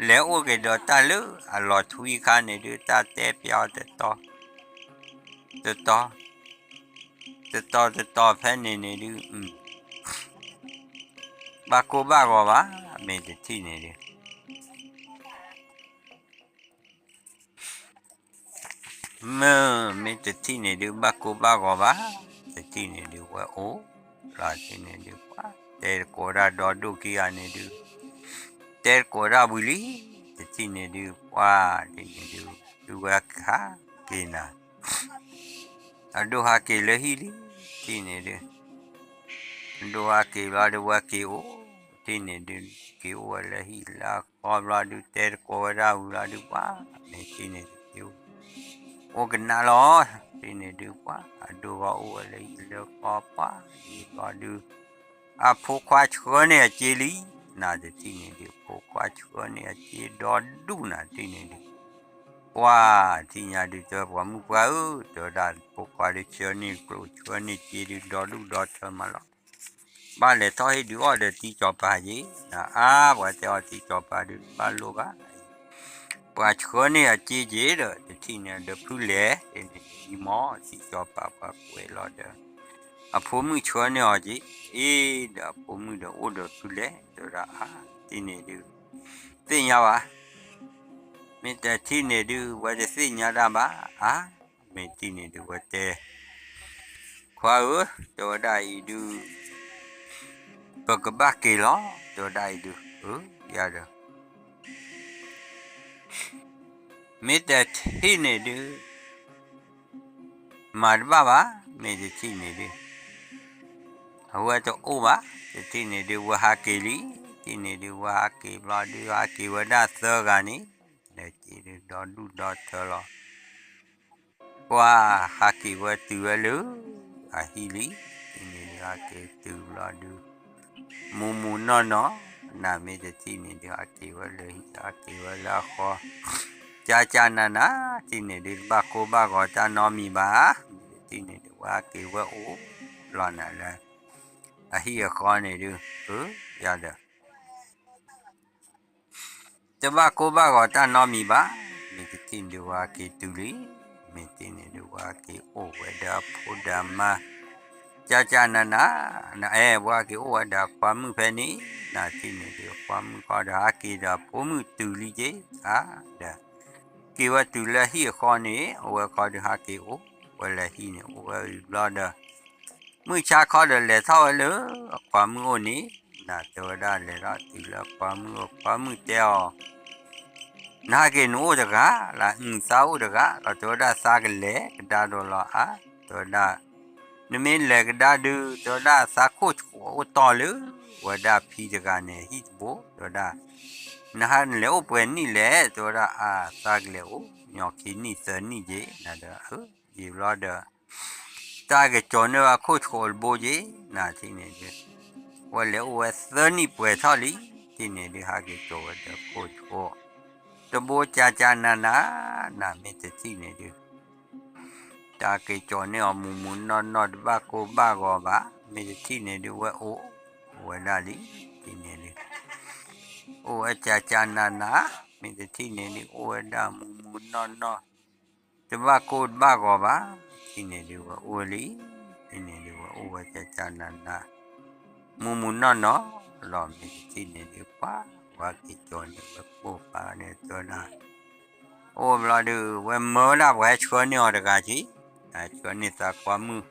လဲၤအိၣ်က့ၤဒီးတၢ်လၢအလီၤထွံခါန့ၣ်ဒုး တၢ်တဲပျီတတီ တတီ တတီတတီဖဲန့ၣ်န့ၣ်ဒုး ဘၣ်ကိၢ်ဘၣ်ဂီၤဘၣ် မ့ၢ်တထံၣ်န့ၣ်ဒုး မ့ၢ် မ့ၢ်တထံၣ်န့ၣ်ဒုး ဘၣ်ကိၢ်ဘၣ်ဂီၤဘၣ် တထံၣ်န့ၣ်ဒုး ဝဲအိၣ်လီၤတထံၣ်န့ၣ်ဒုး ပှၤ တဲတကိးဒၣ်ဒီဒိၣ်ခံဂၤန့ၣ်ဒုး တဲတကိးဒၣ်ဝံၤလံ တထံၣ်န့ၣ်ဒုး ပှၤ တထံၣ်န့ၣ်ဒုး ဒုးဝဲခါက့ၤနၤ အဒိၣ်ဟးက့ၤလၢဟံၣ်လံ တထံၣ်န့ၣ်ဒုး အဒိၣ်ဟးက့ၤဘျီဒုး ဝဲက့ၤအိၣ် တထံၣ်န့ၣ်ဒုး က့ၤအိၣ်ဝဲလၢဟံၣ်လၢအဃီဘျီဒုး တဲတကိးဝဲဒၣ်ဝံၤဘျီဒုး ပှၤ မ့ၢ်တထံၣ်န့ၣ်ဒုး က့ၤအိၣ် အိၣ်ကနၣ်လီၤ တထံၣ်န့ၣ်ဒုး ပှၤ အဒိၣ်ဂီၢ်အိၣ်ဝဲလၢဟံၣ်လၢဃီပှၤ ယံာ်ဘျီဒုး အဖိခွါဆှၢန့ၢ်အစ့လံ နၤတထံၣ်န့ၣ်ဒုး ဖိခွါဆှၢန့ၢ်အစ့ဒီဒူၣ်နၤတထံၣ်န့ၣ်ဒုး ပှၤ ထံၣ်ညါဒုး တဲပှၤမုၣ်ပှၢ်ဧၢ တဲဝဲဒၣ် ဖိခွါဒုးဆှၢန့ၢ်ကျိၣ်ဆှၢန့ၢ်စ့ဒုး ဒီဒူၣ်ဒီထၢမးလီၤ ဘၣ်လဲၤထီၣ်ဟ့ၣ်ဒုးအီၣ်ဒီးတံၢ်ကၠီၤပၤက့ၤ နအါ ပှၤတဲအီၤတံၢ်ကၠီၤပၤဒုး ဘၣ်လိၣ်ဘၣ် ပှၤဆှၢန့ၢ်အစ့က့ၤဒီး တထံၣ်န့ၣ်ဒီးဖုလဲၣ် တထံၣ်န့ၣ်ဒုး မ့ၢ်တံၢ်ကၠီၤပၤပှၤကွဲးလီၤဒီး အဖိမုၣ်ဆှၢန့ၢ်အီၤက့ၤ အ့ ဒီးအဖိမုၣ်ဒီးအိၣ်ဒီးဖုလဲၣ် တဲဝဲဒၣ်အါ တထံၣ်န့ၣ်ဒုး သ့ၣ်ညါဘၣ် မ့ၢ်တထံၣ်န့ၣ်ဒုး ဝဲတသ့ၣ်ညါတၢ်ဘၣ် အါ မ့ၢ်တထံၣ်န့ၣ်ဒုး ဝဲတဲ ခွါဧၢ တဲဝဲဒၣ်အံၤဒုး ပကဘၣ်က့ၤလီၤ တဲဝဲဒၣ်အံၤဒုး အၢ ယၤဒီး တ မ့ၢ်တထံၣ်န့ၣ်ဒုး မၤတဘၣ်ဘၣ်, မ့ၢ်တထံၣ်န့ၣ်ဒုး အဝဲတအိၣ်ဘၣ်, တထံၣ်န့ၣ်ဒုး ဝဲဟးက့ၤလံ, ထံၣ်န့ၣ်ဒုး ဝဲဟးက့ၤဘျီဒုး ဟးက့ၤဝဲဒၣ်သၢဂၤန့ၣ်, ဒီးက့ၤဒုးဒီဒူၣ်ဒီထၢလီၤ ပှၤဟးက့ၤဝဲတုၤဝဲလၢ အဟံၣ်လံ, ထံၣ်န့ၣ်ဒုးဟးက့ၤတုၤဘျီဒုး မူးမူးနီၢ်နီၢ်, နမ့ၢ်တထံၣ်န့ၣ်ဒုး ဟးက့ၤဝဲလၢဟံၣ် ဟးက့ၤဝဲလၢအဃီ, ကကနန, ထံၣ်န့ၣ်ဒုး တဘၣ်ကိၢ်ဘၣ်ဂီၤတၢ်နီတမံၤဘၣ်, မ့ၢ်တထံၣ်န့ၣ်ဒုး ဝဲဟးက့ၤဝဲအိၣ်လီၤနၤလၢ အဟံၣ်အဃီန့ၣ်ဒုး, ယၤဒီး တဘၣ်ကိၢ်ဘၣ်ဂီၤတၢ်နီတမံၤဘၣ်, မ့ၢ်တထံၣ်န့ၣ်ဒုး ဝဲဟးက့ၤတုၤလံ, မ့ၢ်တထံၣ်န့ၣ်ဒုး ဝဲဟးက့ၤအိၣ်ဝဲဒီးအဖိဒီးအမါ, ကကနန, အဲ ဝဲဟးက့ၤအိၣ်ဝဲဒီးအခွါမုၣ်ဖဲန့ၣ်, နထံၣ်န့ၣ်ဒုး အခွါမုၣ်ခီဒီး ဟးက့ၤဒီးအဖိမုၣ်တုၤလံက့ၤ, အါဒီး က့ၤဝဲတုၤလၢဟံၣ်အဃီန့ၣ် အဝဲခီဒုးဟးက့ၤအိၣ်ဝဲလၢဟံၣ်န့ၣ် အိၣ်ဝဲအံၤဘျီဒီး မုၢ်ဆါခီဒီးလဲၤထီၣ်ဝဲလၢအခွါမုၣ်အိၣ်န့ၣ်, နတဲဝဲဒၣ်လဲၤထီၣ်တုၤလၢအခွါမုၣ်အိၣ် ခွါမုၣ်တဲအီၤ, နဟးက့ၤနအိၣ်တဂၤလၢ အုၣ်သးအိၣ်တဂၤလီၤ တဲဝဲဒၣ် သးကလဲၤကဒါဒီးလီၤအါ, တဲဝဲဒၣ် နမ့ၢ်လဲၤကဒါဒုး တဲဝဲဒၣ် သးခိၣ်ဆှိးအိၣ်တီၢ်လၢ ဝဲဒၣ်ဖံတဂၤန့ၣ် ဟံၣ်တဘိ တဲဝဲဒၣ်, နဟးနလဲၤအိၣ်ပှဲၤနံၣ်လဲၣ် တဲဝဲဒၣ် အါ သးကလဲၤအိၣ်ညီခံနံၣ်သၢနံၣ်က့ၤ နဒီး ယံာ်ဘျီဒီး တၢ်က့ၤကၠီၤန့ၢ်ဝဲခိၣ်ဆှိးတဘိက့ၤ နထံၣ်န့ၣ်ဒုး ဝဲလဲၤအိၣ်ဝဲသၢနံၣ်ပှဲၤထီၣ်လံ, ထံၣ်န့ၣ်ဒုး ဟးက့ၤကၠီၤဝဲဒီးခိၣ်ဆှိး တဘိကကနန, နမ့ၢ်တထံၣ်န့ၣ်ဒုး တၢ်က့ၤကၠီၤန့ၢ်အီၤမူးမူးနီၢ်နီၢ် တဘၣ်ကိၢ်ဘၣ်ဂီၤဘၣ်, မ့ၢ်တထံၣ်န့ၣ်ဒုး ဝဲအိၣ်ဝဲဒၣ်လံ, ထံၣ်န့ၣ်ဒုး အိၣ်ဝဲကကနန, မ့ၢ်တထံၣ်န့ၣ်ဒုး အိၣ်ဝဲဒၣ်မူးမူးနီၢ်နီၢ် တဘၣ်ကိၢ်တဘၣ်ဂီၤဘၣ်, ထံၣ်န့ၣ်ဒုး ဝဲအိၣ်လံ, ထံၣ်န့ၣ်ဒုး ဝဲအိၣ်ဝဲကကနန မူးမူးနီၢ်နီၢ်လီၤ. မ့ၢ်တထံၣ်န့ၣ်ဒုး ပှၤဝဲက့ၤကၠီၤန့ၢ်ဝဲပိၢ်ဖးန့ၣ်တဲဒၣ်, အိၣ်ဘျီဒုး ဝဲမၢဝဲဒၣ်ပှၤဟဲဆှၢန့ၢ်အီၤတဂၤက့ၤ, ဆှၢန့ၢ်သးခွါမုၣ်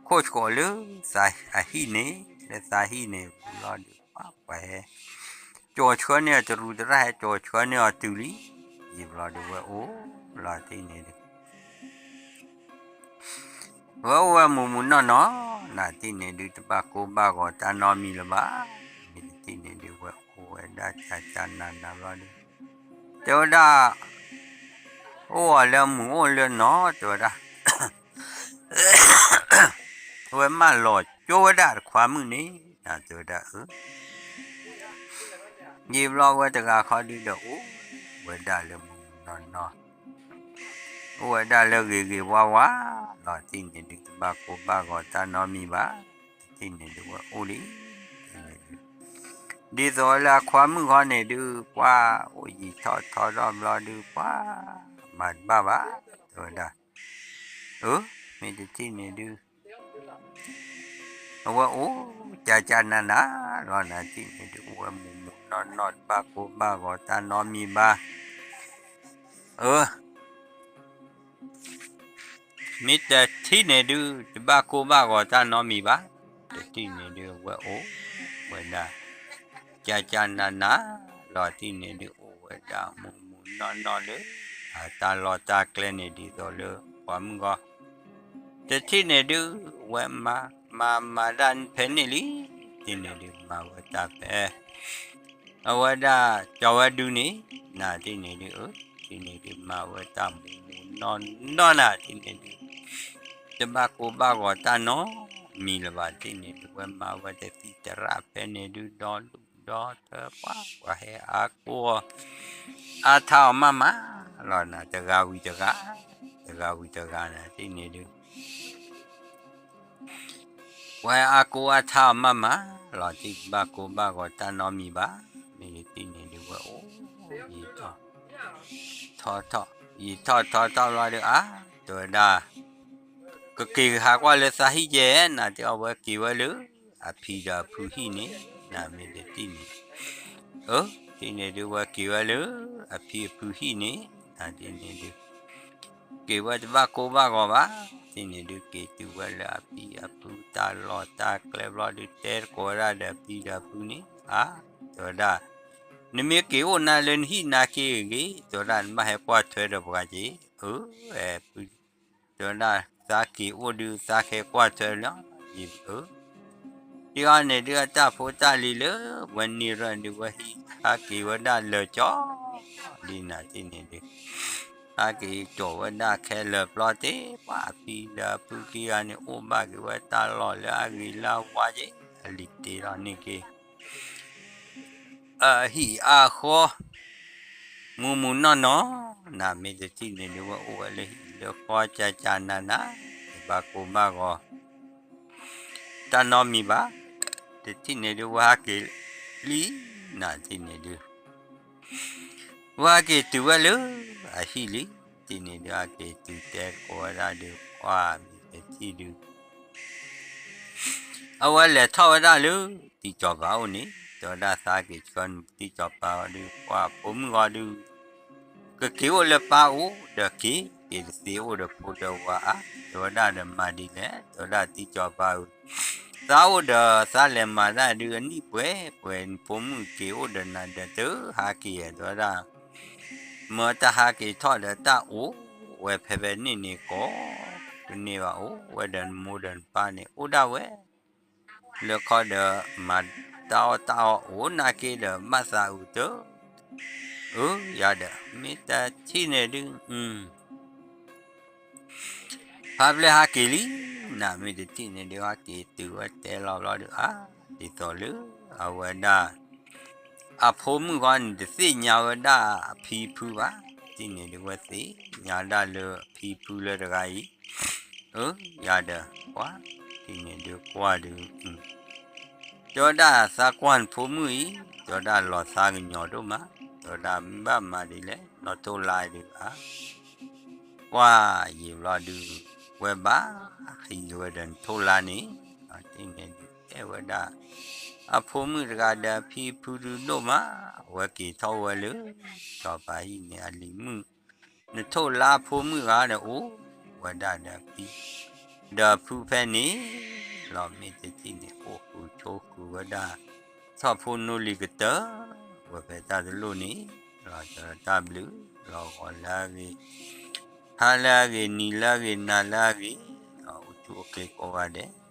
ခိၣ်ဆှိးလၢသးအဟံၣ်န့ၣ်, လၢသးဟံၣ်န့ၣ်ဘျီဒုး ပှၤဟဲ ကၠီၤဆှၢန့ၢ်အီၤတရူးတရၣ် ဟဲကၠီၤဆှၢန့ၢ်အီၤတုၤလံ, ယံာ်ဘျီဒုး ဝဲအိၣ်လီၤ ထံၣ်န့ၣ်ဒုး ဝဲအိၣ်ဝဲမူးမူးနီၢ်နီၢ်, နထံၣ်န့ၣ်ဒုး တဘၣ်ကိၢ်ဘၣ်ဂီၤတၢ်နီတမံၤလၢၤဘၣ်, မ့ၢ်တထံၣ်န့ၣ်ဒုး ဝဲအိၣ်ဝဲဒၣ်ကကနနဘျီဒုး တဲဝဲဒၣ်, အိၣ်အီၤလၢမုာ်အိၣ်လၢနီၢ် တဲဝဲဒၣ် ဝဲမၢလီၤကၠိဝဲဒၣ်တခွါမုၣ်န့ၣ် နတဲဝဲဒၣ်အၢ ယံာ်ဘျီဝဲတဂၤခီဒုးဒီး အိၣ်ဝဲဒၣ်လၢမုာ်မုာ်နီၢ်နီၢ်, အိၣ်ဝဲဒၣ်လၢဂ့ၤဂ့ၤဝါဝါလီၤ. ထံၣ်န့ၣ်ဒုး တဘၣ်ကိၢ်ဘၣ်ဂီၤတၢ်နီတမံၤဘၣ်, တထံၣ်န့ၣ်ဒုး ဝဲအိၣ်လံ, ထံၣ်န့ၣ်ဒုး ဒ်သိးလၢအခွါမုၣ်ခီန့ၣ်ဒုး ပှၤအိၣ်ယံာ်ထီၣ်ထီထီၣ်ဘျီဒုး ပှၤမၤတဘၣ်ဘၣ်, တဲဝဲဒၣ်, အၢ မ့ၢ်တထံၣ်န့ၣ်ဒုး အဝဲအိၣ်ကကနနလီၤ. နထံၣ်န့ၣ်ဒုး အိၣ်ဝဲမူးမူးနီၢ်နီၢ် တဘၣ်ကိၢ်ဘၣ်ဂီၤတၢ်နီတမံၤဘၣ်, အၢ မ့ၢ်တထံၣ်န့ၣ်ဒုး တဘၣ်ကိၢ်ဘၣ်ဂီၤတၢ်နီတမံၤဘၣ်, တထံၣ်န့ၣ်ဒုး အဝဲအိၣ်ဝဲဒၣ် ကကနနလီၤ. ထံၣ်န့ၣ်ဒုး အိၣ်ဝဲဒၣ်မူးမူးနီၢ်နီၢ်လၢ အတၢ်လီၢ်တၢ်ကျဲန့ၣ် ဒ်သိးလၢပှၤမုၣ်ဂီၢ်, တထံၣ်န့ၣ်ဒုး ဝဲမၤမၤမၤတၢ်ဖဲန့ၣ်လံ. ထံၣ်န့ၣ်ဒုး မၤဝဲတၢ်ဖဲ အဝဲဒၣ်ကၠီၤဝဲဒုန့ၣ်, နထံၣ်န့ၣ်ဒုး အၢ ထံၣ်န့ၣ်ဒုး မၤဝဲတၢ်မူးမူးနီၢ်နီၢ် နထံၣ်န့ၣ်ဒုး တဘၣ်ကိၢ်ဘၣ်ဂီၤတၢ်နီတမံၤလၢၤဘၣ်. ထံၣ်န့ၣ်ဒုး ဝဲမၤဝဲတသံၣ်တရၣ်ဖဲန့ၣ်ဒုး ဒီဒူၣ်ဒီထၢ ပှၤပှၤဟဲအါကိၢ်အါထါအီၤမးမးလီၤ. နတဂၤဝံၤတဂၤ, တဂၤဝံၤတဂၤ နထံၣ်န့ၣ်ဒုး ပှၤဟဲအါကိၢ်အါထါအီၤမးမးလီၤ. ထံၣ်တဘၣ်ကိၢ်ဘၣ်ဂီၤတၢ်နီတမံၤဘၣ်. မ့ၢ်တထံၣ်န့ၣ်ဒုး ဝဲအိၣ်ယံာ်ထီၣ် ထီထီၣ် ယံာ်ထီၣ်ထီထီၣ်ဘျီဒုး အါ တဲဝဲဒၣ် ကက့ၤကဟးကွၢ်လၢသးဟံၣ်ကဲ, နတဲအီၤ ဝဲက့ၤဝဲလၢအဖံဒီးအဖုဟံၣ်န့ၣ်, နမ့ၢ်တထံၣ်န့ၣ်, အၢ ထံၣ်န့ၣ်ဒုး ဝဲက့ၤဝဲလၢအဖံအဖုဟံၣ်န့ၣ်, နထံၣ်န့ၣ်ဒုး က့ၤဝဲတဘၣ်ကိၢ်ဘၣ်ဂီၤဘၣ်. ထံၣ်န့ၣ်ဒုး က့ၤတုၤဝဲလၢအဖံအဖုတၢ်လီၢ်တၢ်ကျဲဘျီဒုး တဲသကိးဝဲဒၣ်ဒီးအဖံဒီးအဖုန့ၣ်, အါ တဲဝဲဒၣ် နမ့ၢ်က့ၤအိၣ်နၤလၢနဟံၣ်နၤက့ၤဂ့ၤ, တဲဝဲဒၣ် နဘၣ်ဟဲကွၢ်ထွဲဒီးပှၤက့ၤ, အၢ, တဲဝဲဒၣ် သးက့ၤအိၣ်ဒုး သးကဟဲကွၢ်ထွဲလီၤ, ယအၢ ဒ်အံၤန့ၣ်ဒုး အတၢ်ဖိတၢ်လံၤလၢ ဝဲန့ၢ်ရၢၣ်ဒုး ဝဲဟံးဟးက့ၤဝဲဒၣ်လၢာ်ကၠီ ဒ်နၤတထံၣ်န့ၣ်ဒုး ဟးက့ၤကၠီဝဲဒၣ်ခဲလၢာ်ဘျီသ့ၣ် ပှၤအဖံဒီးအဖုခံဂၤန့ၣ် အိၣ်ဘၣ်က့ၤဝဲတၢ်လီၢ်လၢအဂ့ၤလၢအဝါက့ၤ အလံၤတ့ထီၣ်န့ၢ်က့ၤ အဟံၣ်အဃီ မူမူနီၢ်နီၢ်, နမ့ၢ်တထံၣ်န့ၣ်ဒုး ဝဲအိၣ်ဝဲလၢဟံၣ်လၢဃီ ကၢ်ကၢ်နးနး, ဘၣ်ကိၢ်ဘၣ်ဂီၤ တၢ်နီတမံၤဘၣ်, တထံၣ်န့ၣ်ဒုး ဝဲဟးက့ၤလံ, နထံၣ်န့ၣ်ဒုး ဝဲဟးက့ၤတုၤဝဲလၢအဟံၣ်လံ, တထံၣ်န့ၣ်ဒုး ဟးက့ၤတုၤတဲကိးဝဲဒၣ်ဒုး ပှၤမ့ၢ်တထံၣ်ဒုး အဝဲလဲၤထီၣ်ဝဲဒၣ်လၢ တံၢ်စီၤပၤအိၣ်န့ၣ် တဲဝဲဒၣ် သးက့ၤဆှၢတံၢ်စီၤပၤအီၤဒုး ပှၤဖိမုၣ်ဂီၤဒုး ကက့ၤအိၣ်လၢပၢ်အိၣ်ဒီးက့ၤ, က့ၤတသ့အိၣ်ဒီးဖိဒီးဝၤဧါ, တဲဝဲဒၣ်ဒီးမၤဒ်လဲၣ်, တဲဝဲဒၣ်တံၢ်စီၤပၤဧၢ, သးအိၣ်ဒီးသးလဲၤမၤတၢ်ဒုး အနံၣ်ပှဲၤပှဲၤ နဖိမုၣ်က့ၤအိၣ်ဒီးနၤဒီးတဟးက့ၤဧါ, တဲဝဲဒၣ် မၢတၢ်ဟးက့ၤထီၣ်ဒီးတၢ်အိၣ်ဝဲဖဲဖဲန့ၣ်န့ၣ် ကိးကန့ၢ်ဘၣ် အိၣ်ဝဲဒီးနမိၢ်ဒီးနပၢ်န့ၣ် အိၣ်ဒၣ်ဝဲ လၢခီဒီး မၤတၢ်အီၣ်တၢ်အီအိၣ်နာ်က့ဒီး ဘၣ်သးအုးတၢ် အၢ ယၤဒီး မ့ၢ်တထံၣ်န့ၣ်ဒုး ဖါပျဲၢ်ဟးက့ၤလံ, နမ့ၢ်တထံၣ်န့ၣ်ဒုး ဟးက့ၤတုၤဝဲတဲလီၤဘျီဒုး အါ ဒ်သိးလၢ အဝဲဒၣ် အဖိမုၣ်ဃီန့ၣ် တသ့ၣ်ညါဝဲဒၣ်အဖံဖုဘၣ်, တထံၣ်န့ၣ်ဒုး ဝဲသ့ၣ်ညါဒၣ်လၢအဖံဖုလၢတဂၤအံၤ, အၢ ယၤဒီး ကွၢ် တထံၣ်န့ၣ်ဒုးကွၢ်ဒုး တဲဝဲဒၣ်သးကွၢ်နဖိမုၣ်အံၤ, တဲဝဲဒၣ်လီၤသးကညီၤဒိၣ်မး, တဲဝဲဒၣ်မ့ၢ်ဘၣ်မၤဒ်လဲၣ် နီၢ်ထိၣ်လါဒုးဧါ, ကွၢ်ယံာ်ဘျီဒုး ဝဲဘၣ်ဟံးဝဲဒီးနထိၣ်လါန့ၣ်, တထံၣ်န့ၣ်ဒုး အဲၣ်ဝဲဒၣ် အဖိမုၣ်တဂၤဒီးအဖံဖုဒုးဒိၣ်မး, အဝဲက့ၤထီၣ်ဝဲလၢ စီၤပၤဟံၣ်န့ၣ် အလံၤမုၣ် နထိၣ်လါအဖိမုၣ်ဂၤဒီးအိၣ်ဝဲဒၣ်ဒီးအဖံ ဒီးအဖုဖဲန့ၣ်လီၤ, မ့ၢ်တထံၣ်န့ၣ် အိၣ်ဃုာ်ဆိးဃုာ်ဝဲဒၣ် ထီၣ်ဖိနီၣ်လံၤကတၢၢ် ဝဲဖဲတၢ်တလိၣ်န့ၣ်လီၤ, တၢ်ဘျုးလီၤဂီၤလၢအဂ့ၤ, ဟါလၢအဂ့ၤ, နံၤလၢအဂ့ၤ, နၤလၢအဂ့ၤ, အိၣ်ဆူၣ်အိၣ်ချ့ကိးဂၤဒဲး